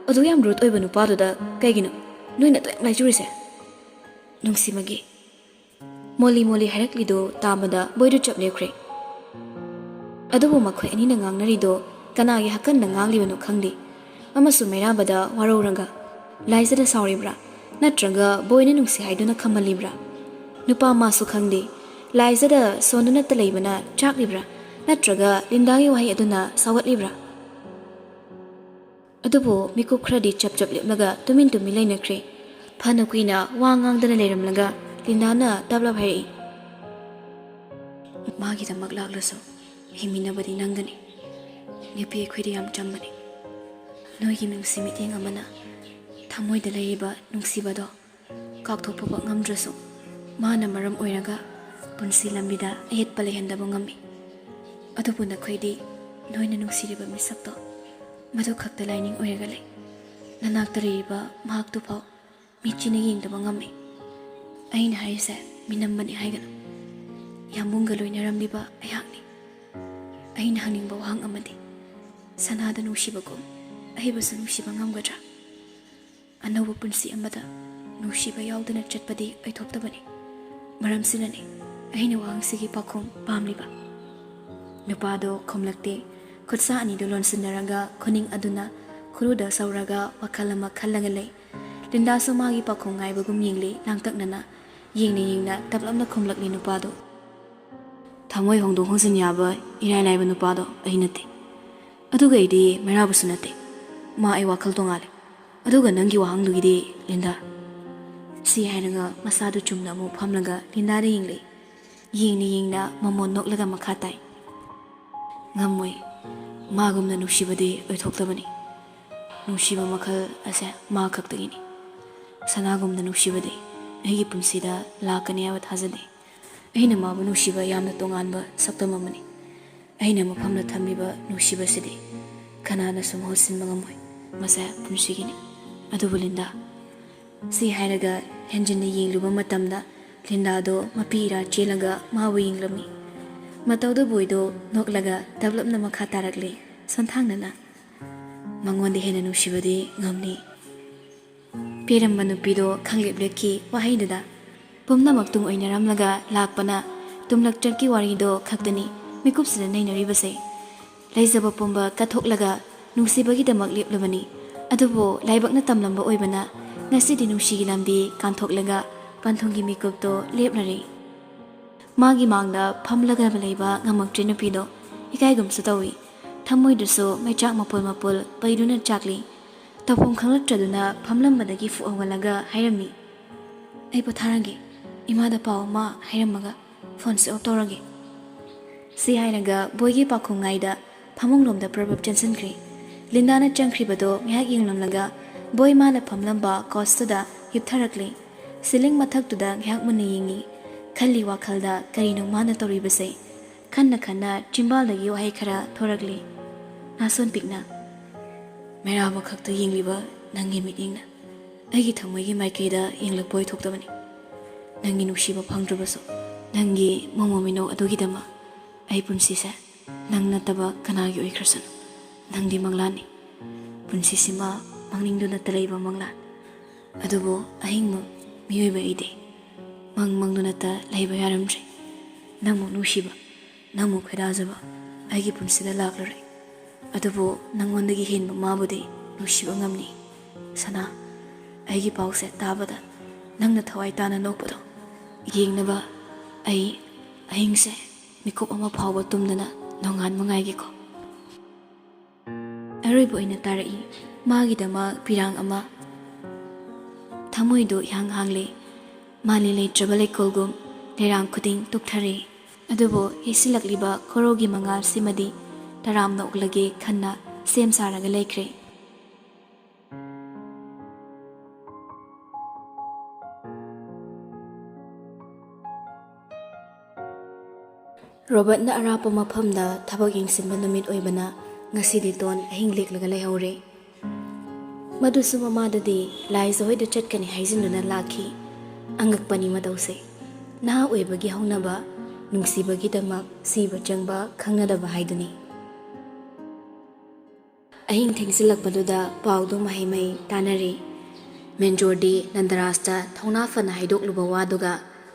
ꯑꯗꯨ ꯌꯥꯝ ꯔꯨꯠ ꯑꯣꯏꯕ ꯅꯨꯄꯥꯗꯨꯗ ꯀꯩꯒꯤꯅꯣ ꯅꯣꯏꯅ ꯑꯗꯨ ꯌꯥꯝ ꯂꯥꯏꯆꯨꯔꯤꯁꯦ? ꯅꯨꯡꯁꯤꯃꯒꯤ ꯃꯣꯂꯤ ꯃꯣꯂꯤ ꯍꯥꯏꯔꯛꯂꯤꯗꯨ ꯇꯥꯕꯗ ꯕꯣꯏꯗꯨ ꯆꯞ ꯂꯦꯞꯈ꯭ꯔꯦ꯫ ꯑꯗꯨꯕꯨ ꯃꯈꯣꯏ ꯑꯅꯤꯅ ꯉꯥꯡꯅꯔꯤꯗꯣ ꯀꯅꯥꯒꯤ ꯍꯛꯀꯟꯗ ꯉꯥꯡꯂꯤꯕꯅꯣ ꯈꯪꯗꯦ꯫ ꯑꯃꯁꯨ ꯃꯩꯔꯥꯕꯗ ꯋꯥꯔꯧꯔꯒ ꯂꯥꯏꯖꯗ ꯁꯥꯎꯔꯤꯕ꯭ꯔꯥ, ꯅꯠꯇ꯭ꯔꯒ ꯕꯣꯏꯅ ꯅꯨꯡꯁꯤ ꯍꯥꯏꯗꯨꯅ ꯈꯝꯍꯜꯂꯤꯕ꯭ꯔꯥ? ꯅꯨꯄꯥ ꯃꯥꯁꯨ ꯈꯪꯗꯦ꯫ ꯂꯥꯏꯖꯗ ꯁꯣꯟꯗꯨꯅꯇ ꯂꯩꯕꯅ ꯆꯥꯛꯂꯤꯕ꯭ꯔꯥ, ꯅꯠꯇ꯭ꯔꯒ ꯂꯤꯟꯗꯥꯒꯤ ꯋꯥꯍꯩ ꯑꯗꯨꯅ ꯁꯥꯎꯒꯠꯂꯤꯕ꯭ꯔꯥ? ꯑꯗꯨꯕꯨ ꯃꯤꯀꯨꯞ ꯈꯔꯗꯤ ꯆꯞ ꯆꯞ ꯂꯦꯞꯂꯒ ꯇꯨꯃꯤꯟ ꯇꯨꯃꯤꯟ ꯂꯩꯅꯈ꯭ꯔꯦ꯫ ꯐꯅ ꯀꯨꯏꯅ ꯋꯥ ꯉꯥꯡꯗꯅ ꯂꯩꯔꯝꯂꯒ ꯂꯤꯟꯗꯥꯅ ꯇꯞꯂꯞ ꯍꯥꯏꯔꯛꯏ, "ꯃꯥꯒꯤꯗꯃꯛ ꯂꯥꯛꯂꯁꯨ ꯍꯤꯡꯃꯤꯟꯅꯕꯗꯤ ꯅꯪꯒꯅꯤ꯫ ꯅꯨꯄꯤ ꯑꯩꯈꯣꯏꯗꯤ ꯌꯥꯝ ꯆꯝꯕꯅꯤ꯫ ꯅꯣꯏꯒꯤ ꯅꯨꯡꯁꯤ ꯃꯤꯠꯌꯦꯡ ꯑꯃꯅ ꯊꯃꯣꯏꯗ ꯂꯩꯔꯤꯕ ꯅꯨꯡꯁꯤꯕꯗꯣ ꯀꯥꯎꯊꯣꯛꯄ ꯉꯝꯗ꯭ꯔꯁꯨ, ꯃꯥꯅ ꯃꯔꯝ ꯑꯣꯏꯔꯒ ꯄꯨꯟꯁꯤ ꯂꯝꯕꯤꯗ ꯑꯌꯦꯠꯄ ꯂꯩꯍꯟꯗꯕ ꯉꯝꯃꯤ꯫ ꯑꯗꯨꯕꯨ ꯅꯈꯣꯏꯗꯤ ꯅꯣꯏꯅ ꯅꯨꯡꯁꯤꯔꯤꯕ ꯃꯤꯁꯛꯇꯣ ꯃꯗꯨ ꯈꯛꯇ ꯂꯥꯏꯅꯤꯡ ꯑꯣꯏꯔꯒ ꯂꯩ꯫ ꯅꯅꯥꯛꯇ ꯂꯩꯔꯤꯕ ꯃꯍꯥꯛꯇꯨꯐꯥꯎ ꯃꯤꯠꯆꯤꯅ ꯌꯦꯡꯗꯕ ꯉꯝꯃꯤ꯫ ꯑꯩꯅ ꯍꯥꯏꯔꯤꯁꯦ ꯃꯤꯅꯝꯕꯅꯤ ꯍꯥꯏꯒꯅꯨ꯫ ꯌꯥꯝꯕꯨꯡꯒ ꯂꯣꯏꯅꯔꯝꯂꯤꯕ ꯑꯩꯍꯥꯛꯅꯤ꯫ ꯑꯩꯅ ꯍꯪꯅꯤꯡꯕ ꯋꯥꯍꯪ ꯑꯃꯗꯤ, ꯁꯅꯥꯗ ꯅꯨꯡꯁꯤꯕꯒꯨꯝ ꯑꯩꯕꯨꯁꯨ ꯅꯨꯡꯁꯤꯕ ꯉꯝꯒꯗ꯭ꯔꯥ? ꯑꯅꯧꯕ ꯄꯨꯟꯁꯤ ꯑꯃꯗ ꯅꯨꯡꯁꯤꯕ ꯌꯥꯎꯗꯅ ꯆꯠꯄꯗꯤ ꯑꯣꯏꯊꯣꯛꯇꯕꯅꯤ꯫ ꯃꯔꯝꯁꯤꯅꯅꯤ ꯑꯩꯅ ꯋꯥꯍꯪꯁꯤꯒꯤ ꯄꯥꯎꯈꯨꯝ ꯄꯥꯝꯂꯤꯕ꯫ ꯅꯨꯄꯥꯗꯣ ꯈꯨꯝꯂꯛꯇꯦ꯫ ꯈꯨꯠꯁꯥ ꯑꯅꯤꯗꯨ ꯂꯣꯟꯁꯤꯟꯅꯔꯒ ꯈꯨꯅꯤꯡ ꯑꯗꯨꯅ ꯈꯨꯔꯨꯗ ꯁꯧꯔꯒ ꯋꯥꯈꯜ ꯑꯃ ꯈꯜꯂꯒ ꯂꯩ꯫ ꯂꯤꯟꯗꯥꯁꯨ ꯃꯥꯒꯤ ꯄꯥꯎꯈꯨꯝ ꯉꯥꯏꯕꯒꯨꯝ ꯌꯦꯡꯂꯤ ꯂꯥꯡꯇꯛꯅꯅ꯫ ꯌꯦꯡꯅ ꯌꯦꯡꯅ ꯇꯞꯂꯞꯅ ꯈꯨꯝꯂꯛꯂꯤ ꯅꯨꯄꯥꯗꯣ꯫ ꯊꯃꯣꯏ ꯍꯣꯡꯗꯣꯛ ꯍꯣꯡꯖꯤꯟ ꯌꯥꯕ ꯏꯔꯥꯏ ꯂꯥꯏꯕ ꯅꯨꯄꯥꯗꯣ ꯑꯩ ꯅꯠꯇꯦ꯫ ꯑꯗꯨꯒ ꯑꯩꯗꯤ ꯃꯩꯔꯥꯕꯁꯨ ꯅꯠꯇꯦ꯫ ꯃꯥ ꯑꯩ ꯋꯥꯈꯜ ꯇꯣꯉꯥꯜꯂꯦ꯫ ꯑꯗꯨꯒ ꯅꯪꯒꯤ ꯋꯥꯍꯪꯗꯨꯒꯤꯗꯤ, ꯂꯤꯟꯗꯥ꯫ ꯁꯤ ꯍꯥꯏꯔꯒ ꯃꯁꯥꯗꯨ ꯆꯨꯝꯅ ꯑꯃꯨꯛ ꯐꯝꯂꯒ ꯂꯤꯟꯗꯥꯗ ꯌꯦꯡꯂꯤ꯫ ꯌꯦꯡꯅ ꯌꯦꯡꯅ ꯃꯃꯣꯟ ꯅꯣꯛꯂꯒ ꯃꯈꯥ ꯇꯥꯏ꯫ ꯉꯝꯃꯣꯏ꯫ ꯃꯥꯒꯨꯝꯅ ꯅꯨꯡꯁꯤꯕꯗꯤ ꯑꯣꯏꯊꯣꯛꯇꯕꯅꯤ꯫ ꯅꯨꯡꯁꯤꯕ ꯃꯈꯜ ꯑꯁꯦ ꯃꯥ ꯈꯛꯇꯒꯤꯅꯤ꯫ ꯁꯅꯥꯒꯨꯝꯅ ꯅꯨꯡꯁꯤꯕꯗꯤ ꯑꯩꯒꯤ ꯄꯨꯟꯁꯤꯗ ꯂꯥꯛꯀꯅꯤ ꯍꯥꯏꯕ ꯊꯥꯖꯗꯦ꯫ ꯑꯩꯅ ꯃꯥꯕꯨ ꯅꯨꯡꯁꯤꯕ ꯌꯥꯝꯅ ꯇꯣꯉꯥꯟꯕ ꯁꯛꯇꯝ ꯑꯃꯅꯤ꯫ ꯑꯩꯅ ꯃꯐꯝꯗ ꯊꯝꯂꯤꯕ ꯅꯨꯡꯁꯤꯕꯁꯤꯗꯤ ꯀꯅꯥꯅꯁꯨ ꯃꯍꯨꯠ ꯁꯤꯟꯕ ꯉꯝꯃꯣꯏ꯫ ꯃꯁꯦ ꯄꯨꯟꯁꯤꯒꯤꯅꯤ꯫ ꯑꯗꯨꯕꯨ ꯂꯤꯟꯗꯥ, ꯁꯤ ꯍꯥꯏꯔꯒ ꯍꯦꯟꯖꯤꯟꯅ ꯌꯦꯡꯂꯨꯕ ꯃꯇꯝꯗ ꯂꯤꯟꯗꯥꯗꯣ ꯃꯄꯤ ꯏꯔꯥ ꯆꯦꯜꯂꯒ ꯃꯥꯕꯨ ꯌꯦꯡꯂꯝꯃꯤ꯫ ꯃꯇꯧꯗ ꯕꯣꯏꯗꯣ ꯅꯣꯛꯂꯒ ꯇꯞꯂꯞꯅ ꯃꯈꯥ ꯇꯥꯔꯛꯂꯤ ꯁꯣꯟꯊꯥꯡꯅꯅ꯫ ꯃꯉꯣꯟꯗ ꯍꯦꯟꯅ ꯅꯨꯡꯁꯤꯕꯗꯤ ꯉꯝꯅꯤ꯫ ꯄꯦꯔꯝꯕ ꯅꯨꯄꯤꯗꯣ ꯈꯪꯂꯦꯞ ꯂꯦꯞꯈꯤ ꯋꯥꯍꯩꯗꯨꯗ꯫ ꯄꯨꯝꯅꯃꯛ ꯇꯨꯡ ꯑꯣꯏꯅꯔꯝꯂꯒ ꯂꯥꯛꯄꯅ ꯇꯨꯝꯂꯛꯇ꯭ꯔꯛꯀꯤ ꯋꯥꯔꯤꯗꯣ ꯈꯛꯇꯅꯤ ꯃꯤꯀꯨꯞꯁꯤꯗ ꯅꯩꯅꯔꯤꯕꯁꯦ꯫ ꯂꯩꯖꯕ ꯄꯨꯝꯕ ꯀꯠꯊꯣꯛꯂꯒ ꯅꯨꯡꯁꯤꯕꯒꯤꯗꯃꯛ ꯂꯦꯞꯂꯕꯅꯤ꯫ ꯑꯗꯨꯕꯨ ꯂꯥꯏꯕꯛꯅ ꯇꯝꯂꯝꯕ ꯑꯣꯏꯕꯅ ꯉꯁꯤꯗꯤ ꯅꯨꯡꯁꯤꯒꯤ ꯂꯝꯕꯤ ꯀꯥꯟꯊꯣꯛꯂꯒ ꯄꯟꯊꯨꯡꯒꯤ ꯃꯤꯀꯨꯞꯇꯣ ꯂꯦꯞꯂꯔꯦ꯫ ꯃꯥꯒꯤ ꯃꯥꯡꯗ ꯐꯝꯂꯒ ꯂꯩꯕ ꯉꯝꯃꯛꯇ꯭ꯔꯦ ꯅꯨꯄꯤꯗꯣ꯫ ꯏꯀꯥꯏꯒꯨꯝꯁꯨ ꯇꯧꯏ꯫ ꯊꯃꯣꯏꯗꯨꯁꯨ ꯃꯩꯆꯥꯛ ꯃꯄꯨꯜ ꯃꯄꯨꯜ ꯄꯩꯗꯨꯅ ꯆꯥꯛꯂꯤ꯫ ꯇꯧꯐꯝ ꯈꯪꯂꯛꯇ꯭ꯔꯗꯨꯅ ꯐꯝꯂꯝꯕꯗꯒꯤ ꯐꯨꯛ ꯍꯧꯒꯠꯂꯒ ꯍꯥꯏꯔꯝꯃꯤ, "ꯑꯩ ꯄꯣꯊꯥꯔꯒꯦ꯫ ꯏꯃꯥꯗ ꯄꯥꯎ ꯑꯃ ꯍꯥꯏꯔꯝꯃꯒ ꯐꯣꯟꯁꯦ ꯑꯣꯐ ꯇꯧꯔꯒꯦ꯫" ꯁꯤ ꯍꯥꯏꯔꯒ ꯕꯣꯏꯒꯤ ꯄꯥꯎꯈꯨꯝ ꯉꯥꯏꯗ ꯐꯃꯨꯡꯂꯣꯝꯗ ꯄ꯭ꯔꯞ ꯄ꯭ꯔꯞ ꯆꯦꯟꯁꯤꯟꯈ꯭ꯔꯦ꯫ ꯂꯤꯟꯗꯥꯅ ꯆꯪꯈ꯭ꯔꯤꯕꯗꯣ ꯉꯥꯏꯍꯥꯛ ꯌꯦꯡꯂꯝꯂꯒ ꯕꯣꯏ ꯃꯥꯅ ꯐꯝꯂꯝꯕ ꯀꯣꯁꯇꯨꯗ ꯍꯤꯞꯊꯔꯛꯂꯦ꯫ ꯁꯤꯂꯤꯡ ꯃꯊꯛꯇꯨꯗ ꯉꯥꯏꯍꯥꯛ ꯃꯨꯟꯅ ꯌꯦꯡꯉꯤ꯫ ꯈꯜꯂꯤ ꯋꯥꯈꯜꯗ ꯀꯔꯤꯅꯣ ꯃꯥꯅ ꯇꯧꯔꯤꯕꯁꯦ꯫ ꯈꯟꯅ ꯈꯟꯅ ꯆꯤꯝꯕꯥꯜꯗꯒꯤ ꯋꯥꯍꯩ ꯈꯔ ꯊꯣꯔꯛꯂꯤ꯫ ꯅꯥꯁꯣꯟ ꯄꯤꯛꯅ, ꯃꯩꯔꯥ ꯑꯃꯈꯛꯇ ꯌꯦꯡꯂꯤꯕ ꯅꯪꯒꯤ ꯃꯤꯠꯌꯦꯡꯅ ꯑꯩꯒꯤ ꯊꯃꯣꯏꯒꯤ ꯃꯥꯏꯀꯩꯗ ꯌꯦꯡꯂꯛꯄ ꯑꯣꯏꯊꯣꯛꯇꯕꯅꯤ꯫ ꯅꯪꯒꯤ ꯅꯨꯡꯁꯤꯕ ꯐꯪꯗ꯭ꯔꯕꯁꯨ, ꯅꯪꯒꯤ ꯃꯣꯃꯣ ꯃꯤꯅꯧ ꯑꯗꯨꯒꯤꯗꯃꯛ ꯑꯩ ꯄꯨꯟꯁꯤꯁꯦ ꯅꯪ ꯅꯠꯇꯕ ꯀꯅꯥꯒꯤ ꯑꯣꯏꯈ꯭ꯔꯁꯅꯨ, ꯅꯪꯗꯤ ꯃꯪꯂꯥꯟꯅꯤ꯫ ꯄꯨꯟꯁꯤꯁꯤꯃ ꯃꯪꯅꯤꯡꯗꯨꯅꯇ ꯂꯩꯕ ꯃꯪꯂꯥꯟ꯫ ꯑꯗꯨꯕꯨ ꯑꯍꯤꯡꯃꯛ ꯃꯤꯑꯣꯏꯕ ꯑꯩꯗꯤ ꯃꯪ ꯃꯪꯗꯨꯅꯇ ꯂꯩꯕ ꯌꯥꯔꯝꯗ꯭ꯔꯦ꯫ ꯅꯪꯕꯨ ꯅꯨꯡꯁꯤꯕ, ꯅꯪꯕꯨ ꯈꯣꯏꯗꯥꯖꯕ ꯑꯩꯒꯤ ꯄꯨꯟꯁꯤꯗ ꯂꯥꯛꯂꯨꯔꯦ꯫ ꯑꯗꯨꯕꯨ ꯅꯪꯉꯣꯟꯗꯒꯤ ꯍꯦꯟꯕ ꯃꯥꯕꯨꯗꯤ ꯅꯨꯡꯁꯤꯕ ꯉꯝꯂꯤ꯫ ꯁꯅꯥ, ꯑꯩꯒꯤ ꯄꯥꯎꯁꯦ ꯇꯥꯕꯗ ꯅꯪꯅ ꯊꯋꯥꯏ ꯇꯥꯅ ꯅꯣꯛꯄꯗꯣ ꯌꯦꯡꯅꯕ ꯑꯩ ꯑꯍꯤꯡꯁꯦ ꯃꯤꯀꯨꯞ ꯑꯃ ꯐꯥꯎꯕ ꯇꯨꯝꯗꯅ ꯅꯣꯡꯉꯥꯟꯕ ꯉꯥꯏꯒꯦꯀꯣ꯫ ꯑꯔꯣꯏꯕ ꯑꯣꯏꯅ ꯇꯥꯔꯛꯏ ꯃꯥꯒꯤꯗꯃꯛ ꯄꯤꯔꯥꯡ ꯑꯃ꯫ ꯊꯃꯣꯏꯗꯨ ꯏꯍꯥꯡ ꯍꯥꯡꯂꯦ꯫ ꯃꯥꯂꯦꯝ ꯂꯩꯇ꯭ꯔꯕ ꯂꯩꯀꯣꯜꯒꯨꯝ ꯂꯩꯔꯥꯡ ꯈꯨꯗꯤꯡ ꯇꯨꯛꯊꯔꯦ꯫ ꯑꯗꯨꯕꯨ ꯌꯩꯁꯤꯜꯂꯛꯂꯤꯕ ꯈꯣꯔꯧꯒꯤ ꯃꯉꯥꯜꯁꯤꯃꯗꯤ ꯇꯔꯥꯝꯅ ꯑꯣꯛꯂꯒꯦ ꯈꯟꯅ ꯁꯦꯝ ꯁꯥꯔꯒ ꯂꯩꯈ꯭ꯔꯦ꯫ ꯔꯣꯕꯔꯠꯅ ꯑꯔꯥꯞꯄ ꯃꯐꯝꯗ ꯊꯕꯛ ꯌꯦꯡꯁꯤꯟꯕ ꯅꯨꯃꯤꯠ ꯑꯣꯏꯕꯅ ꯉꯁꯤꯗꯤ ꯇꯣꯟ ꯑꯍꯤꯡ ꯂꯦꯛꯂꯒ ꯂꯩꯍꯧꯔꯦ꯫ ꯃꯗꯨꯁꯨ ꯃꯃꯥꯗꯗꯤ ꯂꯥꯏꯖ ꯍꯣꯏꯗ ꯆꯠꯀꯅꯤ ꯍꯥꯏꯖꯤꯟꯗꯨꯅ ꯂꯥꯛꯈꯤ꯫ ꯑꯉꯛꯄꯅꯤ ꯃꯇꯧꯁꯦ꯫ ꯅꯍꯥ ꯑꯣꯏꯕꯒꯤ ꯍꯧꯅꯕ, ꯅꯨꯡꯁꯤꯕꯒꯤꯗꯃꯛ ꯁꯤꯕ ꯆꯪꯕ ꯈꯪꯅꯗꯕ ꯍꯥꯏꯗꯨꯅꯤ꯫ ꯑꯍꯤꯡ ꯊꯦꯡꯖꯤꯜꯂꯛꯄꯗꯨꯗ ꯄꯥꯎꯗꯨ ꯃꯍꯩ ꯃꯍꯩ ꯇꯥꯅꯔꯤ꯫ ꯃꯦꯟꯖꯣꯔꯗꯤ ꯅꯟꯗꯔꯥꯖꯇ ꯊꯧꯅꯥ ꯐꯅ ꯍꯥꯏꯗꯣꯛꯂꯨꯕ ꯋꯥꯗꯨꯒ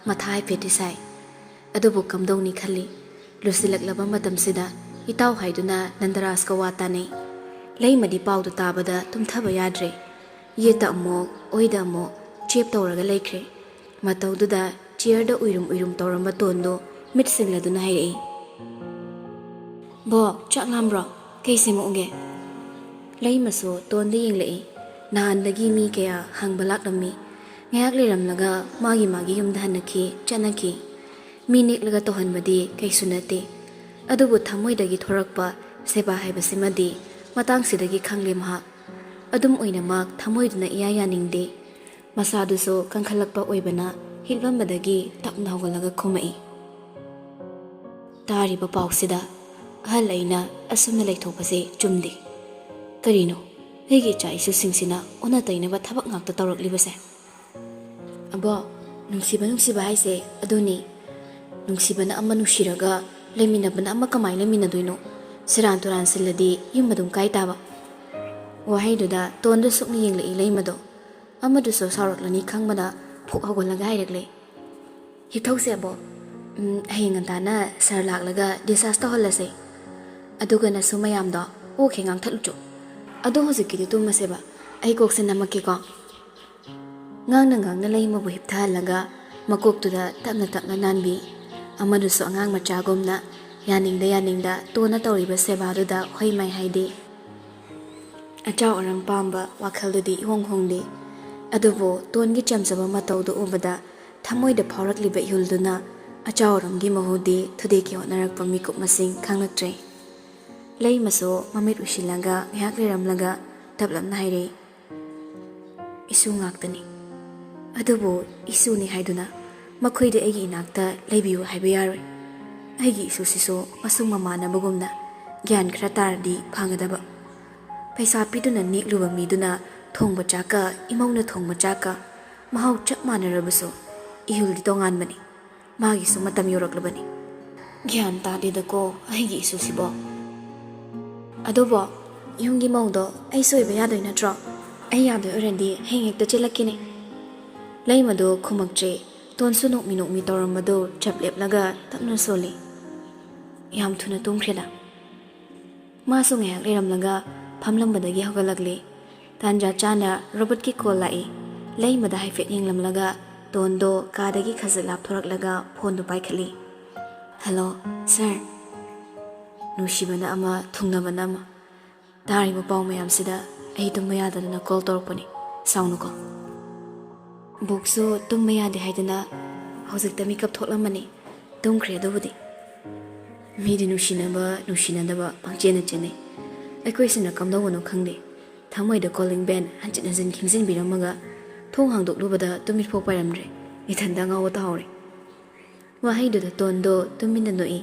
ꯃꯊꯥ ꯍꯥꯏꯐꯦꯠꯇꯤ ꯁꯥꯏ꯫ ꯑꯗꯨꯕꯨ ꯀꯝꯗꯧꯅꯤ ꯈꯜꯂꯤ꯫ ꯂꯨꯁꯤꯜꯂꯛꯂꯕ ꯃꯇꯝꯁꯤꯗ ꯏꯇꯥꯎ ꯍꯥꯏꯗꯨꯅ ꯅꯟꯗꯔꯥꯖꯀ ꯋꯥ ꯇꯥꯅꯩ꯫ ꯂꯩꯃꯗꯤ ꯄꯥꯎꯗꯨ ꯇꯥꯕꯗ ꯇꯨꯝꯊꯕ ꯌꯥꯗ꯭ꯔꯦ꯫ ꯌꯦꯠꯇ ꯑꯃꯨꯛ, ꯑꯣꯏꯗ ꯑꯃꯨꯛ ꯆꯦꯞ ꯇꯧꯔꯒ ꯂꯩꯈ꯭ꯔꯦ꯫ ꯃꯇꯧꯗꯨꯗ ꯆꯤꯌꯔꯗ ꯎꯏꯔꯨꯝ ꯎꯏꯔꯨꯝ ꯇꯧꯔꯝꯕ ꯇꯣꯟꯗꯨ ꯃꯤꯠ ꯁꯤꯡꯂꯗꯨꯅ ꯍꯥꯏꯔꯛꯏ, "ꯕꯣ, ꯆꯥꯛ ꯂꯥꯝꯕ꯭ꯔꯣ? ꯀꯩ ꯁꯦꯝꯃꯛꯎꯒꯦ?" ꯂꯩꯃꯁꯨ ꯇꯣꯟꯗ ꯌꯦꯡꯂꯛꯏ꯫ ꯅꯍꯥꯟꯗꯒꯤ ꯃꯤ ꯀꯌꯥ ꯍꯪꯕ ꯂꯥꯛꯂꯝꯃꯤ꯫ ꯉꯥꯏꯍꯥꯛ ꯂꯩꯔꯝꯂꯒ ꯃꯥꯒꯤ ꯃꯥꯒꯤ ꯌꯨꯝꯗ ꯍꯟꯅꯈꯤ, ꯆꯠꯅꯈꯤ꯫ ꯃꯤ ꯅꯦꯛꯂꯒ ꯇꯧꯍꯟꯕꯗꯤ ꯀꯩꯁꯨ ꯅꯠꯇꯦ꯫ ꯑꯗꯨꯕꯨ ꯊꯃꯣꯏꯗꯒꯤ ꯊꯣꯔꯛꯄ ꯁꯦꯕꯥ ꯍꯥꯏꯕꯁꯤꯃꯗꯤ ꯃꯇꯥꯡꯁꯤꯗꯒꯤ ꯈꯪꯂꯦ ꯃꯍꯥꯛ꯫ ꯑꯗꯨꯝ ꯑꯣꯏꯅꯃꯛ ꯊꯃꯣꯏꯗꯨꯅ ꯏꯌꯥ ꯌꯥꯅꯤꯡꯗꯦ꯫ ꯃꯁꯥꯗꯨꯁꯨ ꯀꯟꯈꯠꯂꯛꯄ ꯑꯣꯏꯕꯅ ꯍꯤꯞꯂꯝꯕꯗꯒꯤ ꯇꯞꯅ ꯍꯧꯒꯠꯂꯒ ꯈꯨꯝꯃꯛꯏ, ꯇꯥꯔꯤꯕ ꯄꯥꯎꯁꯤꯗ ꯑꯍꯜ ꯑꯩꯅ ꯑꯁꯨꯝꯅ ꯂꯩꯊꯣꯛꯄꯁꯦ ꯆꯨꯝꯗꯦ꯫ ꯀꯔꯤꯅꯣ ꯑꯩꯒꯤ ꯏꯆꯥ ꯏꯁꯨꯁꯤꯡꯁꯤꯅ ꯑꯣꯟꯅ ꯇꯩꯅꯕ ꯊꯕꯛ ꯉꯥꯛꯇ ꯇꯧꯔꯛꯂꯤꯕꯁꯦ? ꯑꯕꯣ, ꯅꯨꯡꯁꯤꯕ ꯅꯨꯡꯁꯤꯕ ꯍꯥꯏꯁꯦ ꯑꯗꯨꯅꯤ꯫ ꯅꯨꯡꯁꯤꯕꯅ ꯑꯃ ꯅꯨꯡꯁꯤꯔꯒ ꯂꯩꯃꯤꯟꯅꯕꯅ ꯑꯃ ꯀꯃꯥꯏꯅ ꯂꯩꯃꯤꯟꯅꯗꯣꯏꯅꯣ? ꯁꯦꯔꯥꯟ ꯇꯨꯔꯥꯟ ꯁꯤꯜꯂꯗꯤ ꯌꯨꯝ ꯑꯗꯨꯝ ꯀꯥꯏ ꯇꯥꯕ꯫ ꯋꯥꯍꯩꯗꯨꯗ ꯇꯣꯟꯗꯨ ꯁꯨꯛꯅ ꯌꯦꯡꯂꯛꯏ ꯂꯩꯃꯗꯣ꯫ ꯑꯃꯗꯨꯁꯨ ꯁꯥꯎꯔꯛꯂꯅꯤ ꯈꯪꯕꯅ ꯐꯨꯛ ꯍꯧꯒꯠꯂꯒ ꯍꯥꯏꯔꯛꯂꯦ, "ꯍꯤꯊꯧꯁꯦ ꯑꯕꯣ, ꯎꯝ, ꯍꯌꯦꯡ ꯉꯟꯇꯥꯅ ꯁꯥꯔ ꯂꯥꯛꯂꯒ ꯗꯤꯁꯆꯥꯔꯖ ꯇꯧꯍꯜꯂꯁꯦ꯫ ꯑꯗꯨꯒ ꯅꯁꯨ ꯃꯌꯥꯝꯗꯣ ꯑꯣꯛꯈꯩ ꯉꯥꯡꯊꯠꯂꯨꯆꯣ꯫ ꯑꯗꯣ ꯍꯧꯖꯤꯛꯀꯤꯗꯤ ꯇꯨꯝꯃꯁꯦꯕ, ꯑꯩ ꯀꯣꯛꯁꯦ ꯅꯝꯃꯛꯀꯦꯀꯣ"꯫ ꯉꯥꯡꯅ ꯉꯥꯡꯅ ꯂꯩꯃꯕꯨ ꯍꯤꯞꯊꯍꯜꯂꯒ ꯃꯀꯣꯛꯇꯨꯗ ꯇꯞꯅ ꯇꯞꯅ ꯅꯥꯟꯕꯤ꯫ ꯑꯃꯗꯨꯁꯨ ꯑꯉꯥꯡ ꯃꯆꯥꯒꯨꯝꯅ ꯌꯥꯅꯤꯡꯗ ꯌꯥꯅꯤꯡꯗ ꯇꯣꯟꯅ ꯇꯧꯔꯤꯕ ꯁꯦꯕꯥꯗꯨꯗ ꯍꯣꯏ ꯃꯥꯏ ꯍꯥꯏꯗꯦ꯫ ꯑꯆꯥꯎ ꯑꯔꯥꯡ ꯄꯥꯝꯕ ꯋꯥꯈꯜꯗꯨꯗꯤ ꯏꯍꯣꯡ ꯍꯣꯡꯗꯦ꯫ ꯑꯗꯨꯕꯨ ꯇꯣꯟꯒꯤ ꯆꯝꯖꯕ ꯃꯇꯧꯗꯨ ꯎꯕꯗ ꯊꯃꯣꯏꯗ ꯐꯥꯎꯔꯛꯂꯤꯕ ꯏꯍꯨꯜꯗꯨꯅ ꯑꯆꯥꯎ ꯑꯔꯥꯡꯒꯤ ꯃꯍꯨꯗꯤ ꯊꯨꯗꯦꯛꯀꯤ ꯍꯣꯠꯅꯔꯛꯄ ꯃꯤꯀꯨꯞ ꯃꯁꯤꯡ ꯈꯪꯂꯛꯇ꯭ꯔꯦ꯫ ꯂꯩꯃꯁꯨ ꯃꯃꯤꯠ ꯎꯏꯁꯤꯜꯂꯒ ꯉꯥꯏꯍꯥꯛ ꯂꯩꯔꯝꯂꯒ ꯇꯞꯂꯞꯅ ꯍꯥꯏꯔꯛꯏ, "ꯏꯁꯨ ꯉꯥꯛꯇꯅꯤ꯫ ꯑꯗꯨꯕꯨ ꯏꯁꯨꯅꯤ ꯍꯥꯏꯗꯨꯅ ꯃꯈꯣꯏꯗꯤ ꯑꯩꯒꯤ ꯏꯅꯥꯛꯇ ꯂꯩꯕꯤꯌꯨ ꯍꯥꯏꯕ ꯌꯥꯔꯣꯏ꯫ ꯑꯩꯒꯤ ꯏꯁꯨꯁꯤꯁꯨ ꯃꯁꯨꯡ ꯃꯃꯥꯟꯅꯕꯒꯨꯝꯅ ꯒ꯭ꯌꯥꯟ ꯈꯔ ꯇꯥꯔꯗꯤ ꯐꯒꯗꯕ꯫ ꯄꯩꯁꯥ ꯄꯤꯗꯨꯅ ꯅꯦꯛꯂꯨꯕ ꯃꯤꯗꯨꯅ ꯊꯣꯡꯕ ꯆꯥꯛꯀ ꯏꯃꯧꯅ ꯊꯣꯡꯕ ꯆꯥꯛꯀ ꯃꯍꯥꯎ ꯆꯞ ꯃꯥꯟꯅꯔꯕꯁꯨ ꯏꯍꯨꯜꯗꯤ ꯇꯣꯉꯥꯟꯕꯅꯤ꯫ ꯃꯥꯒꯤꯁꯨ ꯃꯇꯝ ꯌꯧꯔꯛꯂꯕꯅꯤ꯫ ꯒ꯭ꯌꯥꯟ ꯇꯥꯗꯦꯗꯀꯣ ꯑꯩꯒꯤ ꯏꯁꯨꯁꯤꯕꯣ꯫ ꯑꯗꯨꯕꯣ, ꯌꯨꯝꯒꯤ ꯃꯧꯗꯣ ꯑꯩ ꯁꯣꯏꯕ ꯌꯥꯗꯣꯏ ꯅꯠꯇ꯭ꯔꯣ? ꯑꯩ ꯌꯥꯗꯣꯏ ꯑꯣꯏꯔꯗꯤ ꯍꯌꯦꯡ ꯍꯦꯛꯇ ꯆꯦꯜꯂꯛꯀꯦꯅꯦ"꯫ ꯂꯩꯃꯗꯣ ꯈꯨꯝꯃꯛꯇ꯭ꯔꯦ꯫ ꯇꯣꯟꯁꯨ ꯅꯣꯛꯃꯤ ꯅꯣꯛꯃꯤ ꯇꯧꯔꯝꯕꯗꯨ ꯆꯞ ꯂꯦꯞꯂꯒ ꯇꯞꯅ ꯁꯣꯜꯂꯤ, "ꯌꯥꯝ ꯊꯨꯅ ꯇꯨꯝꯈ꯭ꯔꯦꯗ"꯫ ꯃꯥꯁꯨ ꯉꯥꯏꯍꯥꯛ ꯂꯩꯔꯝꯂꯒ ꯐꯝꯂꯝꯕꯗꯒꯤ ꯍꯧꯒꯠꯂꯛꯂꯦ꯫ ꯇꯥꯟꯖꯥ ꯆꯥꯅ ꯔꯣꯕꯔꯠꯀꯤ ꯀꯣꯜ ꯂꯥꯛꯏ꯫ ꯂꯩꯃꯗ ꯍꯥꯏꯐꯦꯠ ꯌꯦꯡꯂꯝꯂꯒ ꯇꯣꯟꯗꯣ ꯀꯥꯗꯒꯤ ꯈꯖꯤꯛ ꯂꯥꯞꯊꯣꯔꯛꯂꯒ ꯐꯣꯟꯗꯨ ꯄꯥꯏꯈꯠꯂꯤ꯫ "ꯍꯜꯂꯣ, ꯁꯥꯔ"꯫ ꯅꯨꯡꯁꯤꯕꯅ ꯑꯃ, ꯊꯨꯡꯅꯕꯅ ꯑꯃ꯫ ꯇꯥꯔꯤꯕ ꯄꯥꯎ ꯃꯌꯥꯝꯁꯤꯗ ꯑꯩ ꯇꯨꯝꯕ ꯌꯥꯗꯗꯅ ꯀꯣꯜ ꯇꯧꯔꯛꯄꯅꯤ꯫ ꯁꯥꯎꯅꯨꯀꯣ꯫ ꯕꯣꯛꯁꯨ ꯇꯨꯝꯕ ꯌꯥꯗꯦ ꯍꯥꯏꯗꯅ ꯍꯧꯖꯤꯛꯇ ꯃꯤꯀꯞ ꯊꯣꯛꯂꯝꯃꯅꯤ꯫ ꯇꯨꯝꯈ꯭ꯔꯦ ꯑꯗꯨꯕꯨꯗꯤ꯫ ꯃꯤꯗꯤ ꯅꯨꯡꯁꯤꯅꯕ, ꯅꯨꯡꯁꯤꯅꯗꯕ ꯄꯪꯆꯦꯟꯅ ꯆꯦꯟꯅꯩ꯫ ꯑꯩꯈꯣꯏꯁꯤꯅ ꯀꯝꯗꯧꯕꯅꯣ ꯈꯪꯗꯦ꯫ ꯊꯃꯣꯏꯗ ꯀꯣꯂꯤꯡ ꯕꯦꯟ ꯍꯟꯖꯤꯟ ꯍꯟꯖꯤꯟ ꯈꯤꯡꯖꯤꯟꯕꯤꯔꯝꯃꯒ ꯊꯣꯡ ꯍꯥꯡꯗꯣꯛꯂꯨꯕꯗ ꯇꯨꯃꯤꯠ ꯐꯥꯎ ꯄꯥꯏꯔꯝꯗ꯭ꯔꯦ꯫ ꯏꯊꯟꯗ ꯉꯥꯎꯕ ꯇꯥꯍꯧꯔꯦ꯫ ꯋꯥꯍꯩꯗꯨꯗ ꯇꯣꯟꯗꯣ ꯇꯨꯃꯤꯟꯅ ꯅꯣꯛꯏ꯫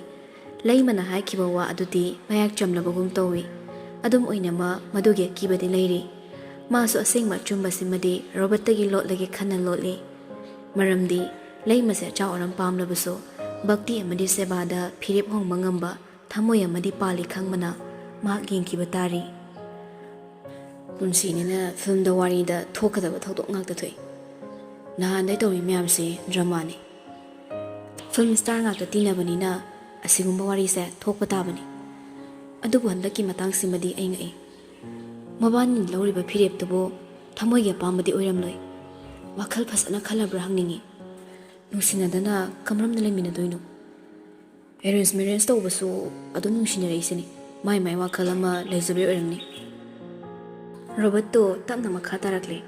ꯂꯩꯃꯅ ꯍꯥꯏꯈꯤꯕ ꯋꯥ ꯑꯗꯨꯗꯤ ꯃꯌꯥꯏ ꯆꯝꯂꯕꯒꯨꯝ ꯇꯧꯏ꯫ ꯑꯗꯨꯝ ꯑꯣꯏꯅꯃꯛ ꯃꯗꯨꯒꯤ ꯑꯀꯤꯕꯗꯤ ꯂꯩꯔꯤ꯫ ꯃꯥꯁꯨ ꯑꯁꯦꯡꯕ ꯑꯆꯨꯝꯕꯁꯤꯃꯗꯤ ꯔꯣꯕꯔꯠꯇꯒꯤ ꯂꯣꯠꯂꯒꯦ ꯈꯟꯅ ꯂꯣꯠꯂꯤ꯫ ꯃꯔꯝꯗꯤ ꯂꯩꯃꯁꯦ ꯑꯆꯥꯎ ꯑꯔꯝ ꯄꯥꯝꯂꯕꯁꯨ ꯚꯛꯇꯤ ꯑꯃꯗꯤ ꯁꯦꯕꯥꯗ ꯐꯤꯔꯦꯞ ꯍꯣꯡꯕ ꯉꯝꯕ ꯊꯃꯣꯏ ꯑꯃꯗꯤ ꯄꯥꯜꯂꯤ ꯈꯪꯕꯅ ꯃꯍꯥꯛ ꯌꯦꯡꯈꯤꯕ ꯇꯥꯔꯤ꯫ ꯄꯨꯟꯁꯤꯅꯤꯅ ꯐꯤꯂꯝꯗ ꯋꯥꯔꯤꯗ ꯊꯣꯛꯀꯗꯕ ꯊꯧꯗꯣꯛ ꯉꯥꯛꯇ ꯊꯣꯛꯏ꯫ ꯅꯍꯥꯟꯗꯩ ꯇꯧꯔꯤ ꯃꯌꯥꯝꯁꯤ ꯗ꯭ꯔꯃꯥꯅꯤ꯫ ꯐꯤꯂꯝ ꯁ꯭ꯇꯥꯔ ꯉꯥꯛꯇ ꯇꯤꯟꯅꯕꯅꯤꯅ ꯑꯁꯤꯒꯨꯝꯕ ꯋꯥꯔꯤꯁꯦ ꯊꯣꯛꯄ ꯇꯥꯕꯅꯤ꯫ ꯑꯗꯨꯕꯨ ꯍꯟꯗꯛꯀꯤ ꯃꯇꯥꯡꯁꯤꯃꯗꯤ ꯑꯩ ꯉꯛꯏ꯫ ꯃꯕꯥꯅꯤꯅ ꯂꯧꯔꯤꯕ ꯐꯤꯔꯦꯞꯇꯨꯕꯨ ꯊꯃꯣꯏꯒꯤ ꯑꯄꯥꯝꯕꯗꯤ ꯑꯣꯏꯔꯝꯂꯣꯏ꯫ ꯋꯥꯈꯜ ꯐꯖꯅ ꯈꯜꯂꯕ꯭ꯔꯥ ꯍꯪꯅꯤꯡꯉꯤ꯫ ꯅꯨꯡꯁꯤꯅꯗꯅ ꯀꯝꯔꯝꯅ ꯂꯩꯃꯤꯟꯅꯗꯣꯏꯅꯣ? ꯑꯦꯔꯦꯟꯖ ꯃꯦꯔꯦꯟꯖ ꯇꯧꯕꯁꯨ ꯑꯗꯨꯝ ꯅꯨꯡꯁꯤꯅꯔꯛꯏꯁꯤꯅꯤ꯫ ꯃꯥꯏ ꯃꯥꯏ ꯋꯥꯈꯜ ꯑꯃ ꯂꯩꯖꯕꯩ ꯑꯣꯏꯔꯝꯅꯤ꯫ ꯔꯣꯕꯔꯠꯇꯣ ꯇꯞꯅ ꯃꯈꯥ ꯇꯥꯔꯛꯂꯦ꯫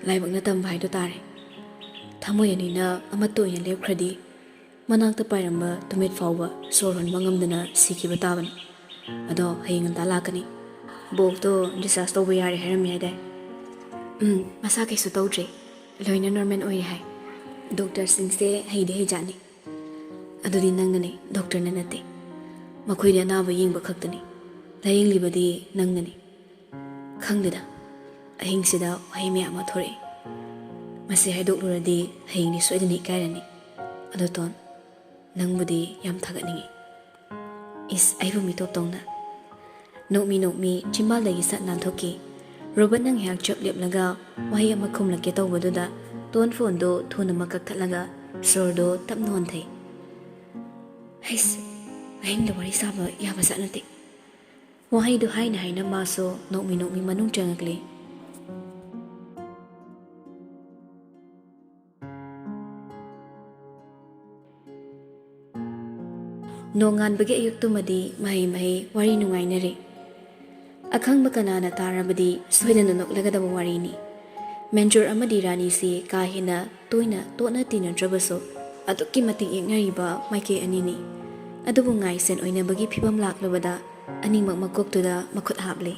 ꯂꯥꯏꯕꯛꯅ ꯇꯝꯕ ꯍꯥꯏꯗꯣ ꯇꯥꯔꯦ꯫ ꯊꯃꯣꯏ ꯑꯅꯤꯅ ꯑꯃꯠꯇ ꯑꯣꯏꯅ ꯂꯦꯞꯈ꯭ꯔꯗꯤ ꯃꯅꯥꯛꯇ ꯄꯥꯏꯔꯝꯕ ꯇꯨꯃꯤꯠ ꯐꯥꯎꯕ ꯁꯣꯔ ꯍꯣꯟꯕ ꯉꯝꯗꯅ ꯁꯤꯈꯤꯕ ꯇꯥꯕꯅꯤ꯫ ꯑꯗꯣ ꯍꯌꯦꯡ ꯉꯟꯇꯥ ꯂꯥꯛꯀꯅꯤ꯫ ꯕꯣꯕꯇꯣ ꯗꯤꯁꯆꯥꯔꯖ ꯇꯧꯕ ꯌꯥꯔꯦ ꯍꯥꯏꯔꯝꯃꯤ ꯍꯥꯏꯗꯥꯏ? ꯎꯝ, ꯃꯁꯥ ꯀꯩꯁꯨ ꯇꯧꯗ꯭ꯔꯦ꯫ ꯂꯣꯏꯅ ꯅꯣꯔꯃꯦꯜ ꯑꯣꯏꯔꯦ ꯍꯥꯏ꯫ ꯗꯣꯛꯇꯔꯁꯤꯡꯁꯦ ꯍꯩꯗꯤ ꯍꯩꯖꯥꯠꯅꯤ꯫ ꯑꯗꯨꯗꯤ ꯅꯪꯅꯅꯦ, ꯗꯣꯛꯇꯔꯅ ꯅꯠꯇꯦ꯫ ꯃꯈꯣꯏꯗꯤ ꯑꯅꯥꯕ ꯌꯦꯡꯕ ꯈꯛꯇꯅꯤ꯫ ꯂꯥꯌꯦꯡꯂꯤꯕꯗꯤ ꯅꯪꯅꯅꯤ꯫ ꯈꯪꯗꯦꯗ, ꯑꯍꯤꯡꯁꯤꯗ ꯋꯥꯍꯩ ꯃꯌꯥꯝ ꯑꯃ ꯊꯣꯔꯛꯏ꯫ ꯃꯁꯤ ꯍꯥꯏꯗꯣꯛꯂꯨꯔꯗꯤ ꯍꯌꯦꯡꯗꯤ ꯁꯣꯏꯗꯅ ꯏꯀꯥꯏꯔꯅꯤ꯫ ꯑꯗꯣ ꯇꯣꯟ, ꯅꯪꯕꯨꯗꯤ ꯌꯥꯝ ꯊꯥꯒꯠꯅꯤꯡꯉꯤ꯫ ꯏꯁ, ꯑꯩꯕꯨ ꯃꯤꯇꯣꯞ ꯇꯧꯅ꯫ ꯅꯣꯛꯃꯤ ꯅꯣꯛꯃꯤ ꯆꯤꯝꯕꯥꯜꯗꯒꯤ ꯁꯠ ꯅꯥꯟꯊꯣꯛꯈꯤ꯫ ꯔꯣꯕꯔꯠꯅ ꯉꯥꯏꯍꯥꯛ ꯆꯞ ꯂꯦꯞꯂꯒ ꯋꯥꯍꯩ ꯑꯃ ꯈꯨꯝꯂꯛꯀꯦ ꯇꯧꯕꯗꯨꯗ ꯇꯣꯟ ꯐꯣꯟꯗꯣ ꯊꯨꯅꯃꯛ ꯀꯛꯊꯠꯂꯒ ꯁꯣꯔꯗꯣ ꯇꯞꯅ ꯍꯣꯟꯊꯩ꯫ ꯍꯩꯁ, ꯑꯍꯤꯡꯗ ꯋꯥꯔꯤ ꯁꯥꯕ ꯌꯥꯕꯖꯥꯠ ꯅꯠꯇꯦ꯫ ꯋꯥꯍꯩꯗꯨ ꯍꯥꯏꯅ ꯍꯥꯏꯅ ꯃꯥꯁꯨ ꯅꯣꯛꯃꯤ ꯅꯣꯛꯃꯤ ꯃꯅꯨꯡ ꯆꯪꯉꯛꯂꯤ꯫ ꯅꯣꯡꯉꯥꯟꯕꯒꯤ ꯑꯌꯨꯛꯇꯨꯃꯗꯤ ꯃꯍꯩ ꯃꯍꯩ ꯋꯥꯔꯤ ꯅꯨꯡꯉꯥꯏꯅꯔꯦ꯫ ꯑꯈꯪꯕ ꯀꯅꯥꯅ ꯇꯥꯔꯕꯗꯤ ꯁꯣꯏꯗꯅ ꯅꯣꯛꯂꯒꯗꯕ ꯋꯥꯔꯤꯅꯤ꯫ ꯃꯦꯟꯖꯣꯔ ꯑꯃꯗꯤ ꯔꯥꯅꯤꯁꯤ ꯀꯥ ꯍꯦꯟꯅ ꯇꯣꯏꯅ ꯇꯣꯠꯅ ꯇꯤꯟꯅꯗ꯭ꯔꯕꯁꯨ ꯑꯗꯨꯛꯀꯤ ꯃꯇꯤꯛ ꯌꯦꯛꯅꯔꯤꯕ ꯃꯥꯏꯀꯩ ꯑꯅꯤꯅꯤ꯫ ꯑꯗꯨꯕꯨ ꯉꯥꯏꯁꯦꯟ ꯑꯣꯏꯅꯕꯒꯤ ꯐꯤꯕꯝ ꯂꯥꯛꯂꯕꯗ ꯑꯅꯤꯃꯛ ꯃꯀꯣꯛꯇꯨꯗ ꯃꯈꯨꯠ ꯍꯥꯞꯂꯤ꯫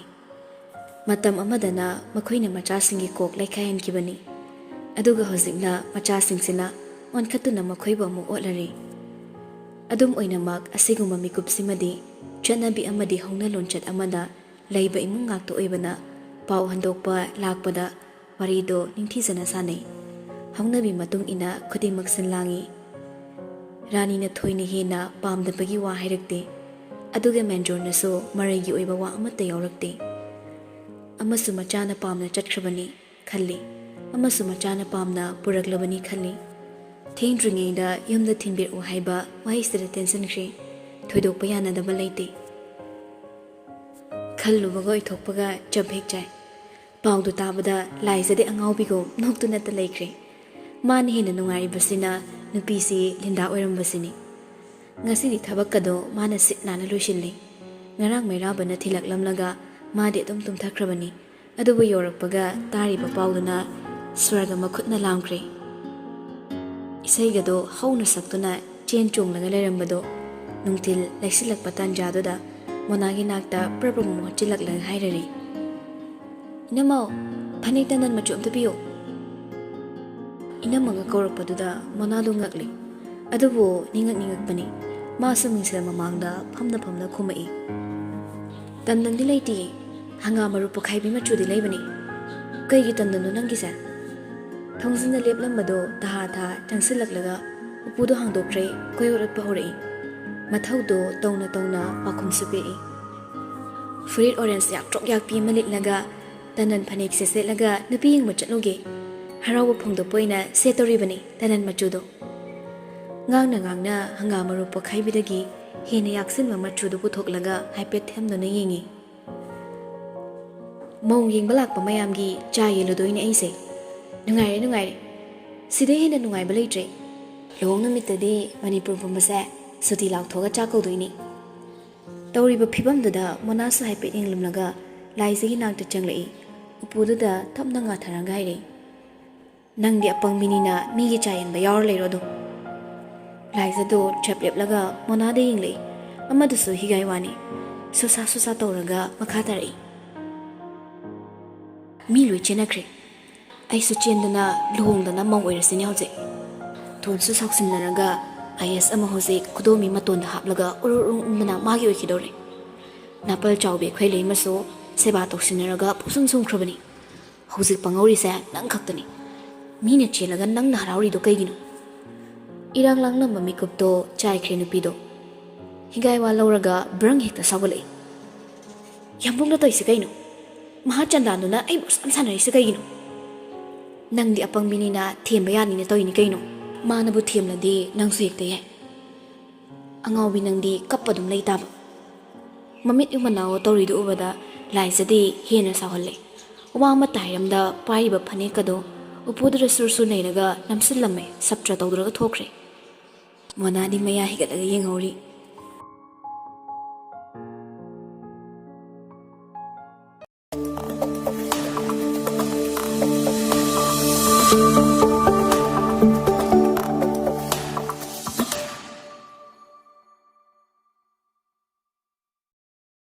ꯃꯇꯝ ꯑꯃꯗꯅ ꯃꯈꯣꯏꯅ ꯃꯆꯥꯁꯤꯡꯒꯤ ꯀꯣꯛ ꯂꯩꯈꯥꯏꯍꯟꯈꯤꯕꯅꯤ꯫ ꯑꯗꯨꯒ ꯍꯧꯖꯤꯛꯅ ꯃꯆꯥꯁꯤꯡꯁꯤꯅ ꯑꯣꯟꯈꯠꯇꯨꯅ ꯃꯈꯣꯏꯕꯨ ꯑꯃꯨꯛ ꯑꯣꯠꯂꯔꯤ꯫ ꯑꯗꯨꯝ ꯑꯣꯏꯅꯃꯛ, ꯑꯁꯤꯒꯨꯝꯕ ꯃꯤꯀꯨꯞꯁꯤꯃꯗꯤ ꯆꯠꯅꯕꯤ ꯑꯃꯗꯤ ꯍꯧꯅ ꯂꯣꯟꯆꯠ ꯑꯃꯗ ꯂꯩꯕ ꯏꯃꯨꯡ ꯉꯥꯛꯇ ꯑꯣꯏꯕꯅ, ꯄꯥꯎ ꯍꯟꯗꯣꯛꯄ ꯂꯥꯛꯄꯗ ꯋꯥꯔꯤꯗꯣ ꯅꯤꯡꯊꯤꯖꯅ ꯁꯥꯟꯅꯩ꯫ ꯍꯧꯅꯕꯤ ꯃꯇꯨꯡ ꯏꯟꯅ ꯈꯨꯗꯤꯡꯃꯛ ꯁꯤꯟ ꯂꯥꯡꯏ꯫ ꯔꯥꯅꯤꯅ ꯊꯣꯏꯅ ꯍꯦꯟꯅ ꯄꯥꯝꯗꯕꯒꯤ ꯋꯥ ꯍꯥꯏꯔꯛꯇꯦ, ꯑꯗꯨꯒ ꯃꯦꯟꯖꯣꯔꯅꯁꯨ ꯃꯔꯩꯒꯤ ꯑꯣꯏꯕ ꯋꯥ ꯑꯃꯠꯇ ꯌꯥꯎꯔꯛꯇꯦ꯫ ꯑꯃꯁꯨ ꯃꯆꯥꯅ ꯄꯥꯝꯅ ꯆꯠꯈ꯭ꯔꯕꯅꯤ ꯈꯜꯂꯤ, ꯑꯃꯁꯨ ꯃꯆꯥꯅ ꯄꯥꯝꯅ ꯄꯨꯔꯛꯂꯕꯅꯤ ꯈꯜꯂꯤ꯫ ꯊꯦꯡꯗ꯭ꯔꯤꯉꯩꯗ ꯌꯨꯝꯗ ꯊꯤꯟꯕꯤꯔꯛꯎ ꯍꯥꯏꯕ ꯋꯥꯍꯩꯁꯤꯗ ꯇꯦꯟꯁꯤꯟꯈ꯭ꯔꯦ꯫ ꯊꯣꯏꯗꯣꯛꯄ ꯌꯥꯅꯗꯕ ꯂꯩꯇꯦ꯫ ꯈꯜꯂꯨꯕꯒ ꯑꯣꯏꯊꯣꯛꯄꯒ ꯆꯞ ꯍꯦꯛ ꯆꯥꯏ꯫ ꯄꯥꯎꯗꯨ ꯇꯥꯕꯗ ꯂꯥꯏꯖꯗꯤ ꯑꯉꯥꯎꯕꯤꯒꯨꯝ ꯅꯣꯛꯇꯨꯅꯇ ꯂꯩꯈ꯭ꯔꯦ꯫ ꯃꯥꯅ ꯍꯦꯟꯅ ꯅꯨꯡꯉꯥꯏꯔꯤꯕꯁꯤꯅ ꯅꯨꯄꯤꯁꯤ ꯂꯤꯟꯗꯥ ꯑꯣꯏꯔꯝꯕꯁꯤꯅꯤ꯫ ꯉꯁꯤꯗꯤ ꯊꯕꯛꯀꯗꯣ ꯃꯥꯅ ꯁꯤꯠ ꯅꯥꯟꯅ ꯂꯣꯏꯁꯤꯜꯂꯤ꯫ ꯉꯔꯥꯡ ꯃꯩꯔꯥꯕꯅ ꯊꯤꯜꯂꯛꯂꯝꯂꯒ ꯃꯥꯗꯤ ꯑꯗꯨꯝ ꯇꯨꯝꯊꯈ꯭ꯔꯕꯅꯤ꯫ ꯑꯗꯨꯕꯨ ꯌꯧꯔꯛꯄꯒ ꯇꯥꯔꯤꯕ ꯄꯥꯎꯗꯨꯅ ꯁ꯭ꯋꯔꯒ ꯃꯈꯨꯠꯅ ꯂꯥꯝꯈ꯭ꯔꯦ꯫ ꯏꯁꯩꯒꯗꯣ ꯍꯧꯅ ꯁꯛꯇꯨꯅ ꯆꯦꯟ ꯆꯣꯡꯂꯒ ꯂꯩꯔꯝꯕꯗꯣ ꯅꯨꯡꯊꯤꯜ ꯂꯩꯁꯤꯜꯂꯛꯄ ꯇꯥꯟꯖꯥꯗꯨꯗ ꯃꯣꯅꯥꯒꯤ ꯅꯥꯛꯇ ꯄ꯭ꯔꯞ ꯄ꯭ꯔꯞ ꯃꯣꯍꯣꯟ ꯆꯤꯜꯂꯛꯂꯒ ꯍꯥꯏꯔꯔꯤ, "ꯏꯅꯝꯃꯧ, ꯐꯅꯦꯛ ꯇꯅꯟ ꯃꯆꯨ ꯑꯝꯇ ꯄꯤꯌꯨ꯫" ꯏꯅꯝꯃꯒ ꯀꯧꯔꯛꯄꯗꯨꯗ ꯃꯣꯅꯥꯗꯨ ꯉꯛꯂꯤ꯫ ꯑꯗꯨꯕꯨ ꯅꯤꯡꯉꯛ ꯅꯤꯡꯉꯛꯄꯅꯤ꯫ ꯃꯥꯁꯨ ꯃꯤꯡꯁꯦꯜ ꯃꯃꯥꯡꯗ ꯐꯝꯅ ꯐꯝꯅ ꯈꯨꯝꯃꯛꯏ, "ꯇꯟꯗꯟꯗꯤ ꯂꯩꯇꯤꯌꯦ꯫ ꯍꯪꯒꯥꯝ ꯃꯔꯨ ꯄꯣꯈꯥꯏꯕꯤ ꯃꯆꯨꯗꯤ ꯂꯩꯕꯅꯤ꯫ ꯀꯩꯒꯤ ꯇꯟꯗꯟꯅꯣ ꯅꯪꯒꯤꯁꯦ?" ꯊꯣꯡꯖꯤꯟꯗ ꯂꯦꯞꯂꯝꯕꯗꯣ ꯇꯍꯥ ꯇꯍꯥ ꯆꯪꯁꯤꯜꯂꯛꯂꯒ ꯎꯄꯨꯗꯣ ꯍꯥꯡꯗꯣꯛꯈ꯭ꯔꯦ, ꯀꯣꯏ ꯑꯣꯠꯄ ꯍꯧꯔꯛꯏ꯫ ꯃꯊꯧꯗꯣ ꯇꯧꯅ ꯇꯧꯅ ꯄꯥꯎꯈꯨꯝꯁꯨ ꯄꯤꯔꯛꯏ꯫ ꯐꯨꯔꯤꯠ ꯑꯣꯔꯦꯟꯖ ꯌꯥꯛꯇ꯭ꯔꯣꯛ ꯌꯥꯛꯄꯤ ꯑꯃ ꯂꯤꯠꯂꯒ ꯇꯟꯗꯟ ꯐꯅꯦꯛꯁꯦ ꯁꯦꯠꯂꯒ ꯅꯨꯄꯤ ꯌꯦꯡꯕ ꯆꯠꯂꯨꯒꯦ꯫ ꯍꯔꯥꯎꯕ ꯐꯣꯡꯗꯣꯛꯄ ꯑꯣꯏꯅ ꯁꯦꯠꯇꯧꯔꯤꯕꯅꯤ ꯇꯟꯗꯟ ꯃꯆꯨꯗꯣ꯫ ꯉꯥꯡꯅ ꯉꯥꯡꯅ ꯍꯪꯒꯥꯝ ꯃꯔꯨ ꯄꯣꯈꯥꯏꯕꯤꯗꯒꯤ ꯍꯦꯟꯅ ꯌꯥꯛꯁꯤꯟꯕ ꯃꯆꯨꯗꯨ ꯄꯨꯊꯣꯛꯂꯒ ꯍꯥꯏꯐꯦꯠ ꯊꯦꯝꯗꯨꯅ ꯌꯦꯡꯉꯤ꯫ ꯃꯧ ꯌꯦꯡꯕ ꯂꯥꯛꯄ ꯃꯌꯥꯝꯒꯤ ꯆꯥ ꯌꯦꯜꯂꯨꯗꯣꯏꯅꯦ ꯑꯩꯁꯦ꯫ ꯅꯨꯡꯉꯥꯏꯔꯦ, ꯅꯨꯡꯉꯥꯏꯔꯦ꯫ ꯁꯤꯗꯩ ꯍꯦꯟꯅ ꯅꯨꯡꯉꯥꯏꯕ ꯂꯩꯇ꯭ꯔꯦ꯫ ꯂꯨꯍꯣꯡ ꯅꯨꯃꯤꯠꯇꯗꯤ ꯃꯅꯤꯄꯨꯔ ꯄꯨꯝꯕꯁꯦ ꯁꯨꯇꯤ ꯂꯥꯎꯊꯣꯛꯑꯒ ꯆꯥꯛ ꯀꯧꯗꯣꯏꯅꯤ꯫ ꯇꯧꯔꯤꯕ ꯐꯤꯕꯝꯗꯨꯗ ꯃꯣꯅꯥꯁꯨ ꯍꯥꯏꯐꯦꯠ ꯌꯦꯡꯂꯝꯂꯒ ꯂꯥꯏꯖꯒꯤ ꯅꯥꯛꯇ ꯆꯪꯂꯛꯏ꯫ ꯎꯄꯨꯗꯨꯗ ꯇꯞꯅ ꯉꯥꯊꯔꯒ ꯍꯥꯏꯔꯛꯏ, "ꯅꯪꯗꯤ ꯑꯄꯪꯕꯤꯅꯤꯅ ꯃꯤꯒꯤ ꯆꯥ ꯌꯦꯟꯕ ꯌꯥꯎꯔ ꯂꯩꯔꯣ ꯑꯗꯨꯝ꯫" ꯂꯥꯏꯖꯗꯣ ꯆꯞ ꯂꯦꯞꯂꯒ ꯃꯣꯅꯥꯗ ꯌꯦꯡꯂꯛꯏ꯫ ꯑꯃꯗꯨꯁꯨ ꯍꯤꯒꯥꯏ ꯋꯥꯅꯤ꯫ ꯁꯨꯁꯥ ꯁꯨꯁꯥ ꯇꯧꯔꯒ ꯃꯈꯥ ꯇꯥꯔꯛꯏ, "ꯃꯤ ꯂꯣꯏ ꯆꯦꯟꯅꯈ꯭ꯔꯦ꯫ ꯑꯩꯁꯨ ꯆꯦꯟꯗꯅ ꯂꯨꯍꯣꯡꯗꯅ ꯃꯧ ꯑꯣꯏꯔꯁꯤꯅꯦ ꯍꯧꯖꯤꯛ꯫" ꯊꯣꯟꯁꯨ ꯁꯥꯎꯁꯤꯟꯅꯔꯒ ꯑꯥꯏ ꯑꯦꯁ ꯑꯃ ꯍꯧꯖꯤꯛ ꯈꯨꯗꯣꯝꯕꯤ ꯃꯇꯣꯟꯗ ꯍꯥꯞꯂꯒ ꯎꯔꯨ ꯎꯔꯨ ꯎꯪꯕꯅ ꯃꯥꯒꯤ ꯑꯣꯏꯈꯤꯗꯧꯔꯦ꯫ ꯅꯥꯄꯜ ꯆꯥꯎꯕꯤ ꯑꯩꯈꯣꯏ ꯂꯩꯃꯁꯨ ꯁꯦꯕꯥ ꯇꯧꯁꯤꯟꯅꯔꯒ ꯄꯨꯡꯁꯨꯝ ꯁꯨꯝꯈ꯭ꯔꯕꯅꯤ꯫ ꯍꯧꯖꯤꯛ ꯄꯪꯍꯧꯔꯤꯁꯦ ꯅꯪ ꯈꯛꯇꯅꯤ꯫ ꯃꯤꯅ ꯆꯦꯜꯂꯒ ꯅꯪꯅ ꯍꯔꯥꯎꯔꯤꯗꯣ ꯀꯩꯒꯤꯅꯣ? ꯏꯔꯥꯡ ꯂꯥꯡꯂꯝꯕ ꯃꯤꯀꯨꯞꯇꯣ ꯆꯥꯏꯈ꯭ꯔꯦ ꯅꯨꯄꯤꯗꯣ꯫ ꯍꯤꯒꯥꯏ ꯋꯥ ꯂꯧꯔꯒ ꯕ꯭ꯔꯪ ꯍꯦꯛꯇ ꯁꯥꯎꯒꯠꯂꯛꯏ꯫ "ꯌꯥꯝꯕꯨꯡꯅ ꯇꯧꯔꯤꯁꯦ ꯀꯩꯅꯣ? ꯃꯍꯥ ꯆꯟꯗꯥꯟꯗꯨꯅ ꯑꯩꯕꯨ ꯑꯁꯨꯛ ꯌꯥꯝ ꯁꯥꯟꯅꯔꯤꯁꯦ ꯀꯩꯒꯤꯅꯣ? ꯅꯪꯗꯤ ꯑꯄꯪꯕꯤꯅꯤꯅ ꯊꯦꯝꯕ ꯌꯥꯅꯤꯅ ꯇꯧꯔꯤꯅꯤ ꯀꯩꯅꯣ? ꯃꯥꯅꯕꯨ ꯊꯦꯝꯂꯗꯤ ꯅꯪꯁꯨ ꯍꯦꯛꯇ ꯌꯥꯏ꯫ ꯑꯉꯥꯎꯕꯤ ꯅꯪꯗꯤ ꯀꯞꯄ ꯑꯗꯨꯝ ꯂꯩ ꯇꯥꯕ?" ꯃꯃꯤꯠ ꯎꯃꯅꯥꯎ ꯇꯧꯔꯤꯗꯨ ꯎꯕꯗ ꯂꯥꯏꯖꯗꯤ ꯍꯦꯟꯅ ꯁꯥꯎꯍꯜꯂꯦ꯫ ꯋꯥ ꯑꯃꯠꯇ ꯍꯥꯏꯔꯝꯗ ꯄꯥꯏꯔꯤꯕ ꯐꯅꯦꯛꯀꯗꯣ ꯎꯄꯨꯗꯨꯗ ꯁꯨꯔ ꯁꯨꯔ ꯅꯩꯔꯒ ꯅꯝꯁꯤꯜꯂꯝꯃꯦ, ꯁꯞꯇ꯭ꯔ ꯇꯧꯗꯨꯔꯒ ꯊꯣꯛꯈ꯭ꯔꯦ꯫ ꯃꯣꯅꯥꯗꯤ ꯃꯌꯥ ꯍꯤꯒꯠꯂꯒ ꯌꯦꯡꯍꯧꯔꯤ꯫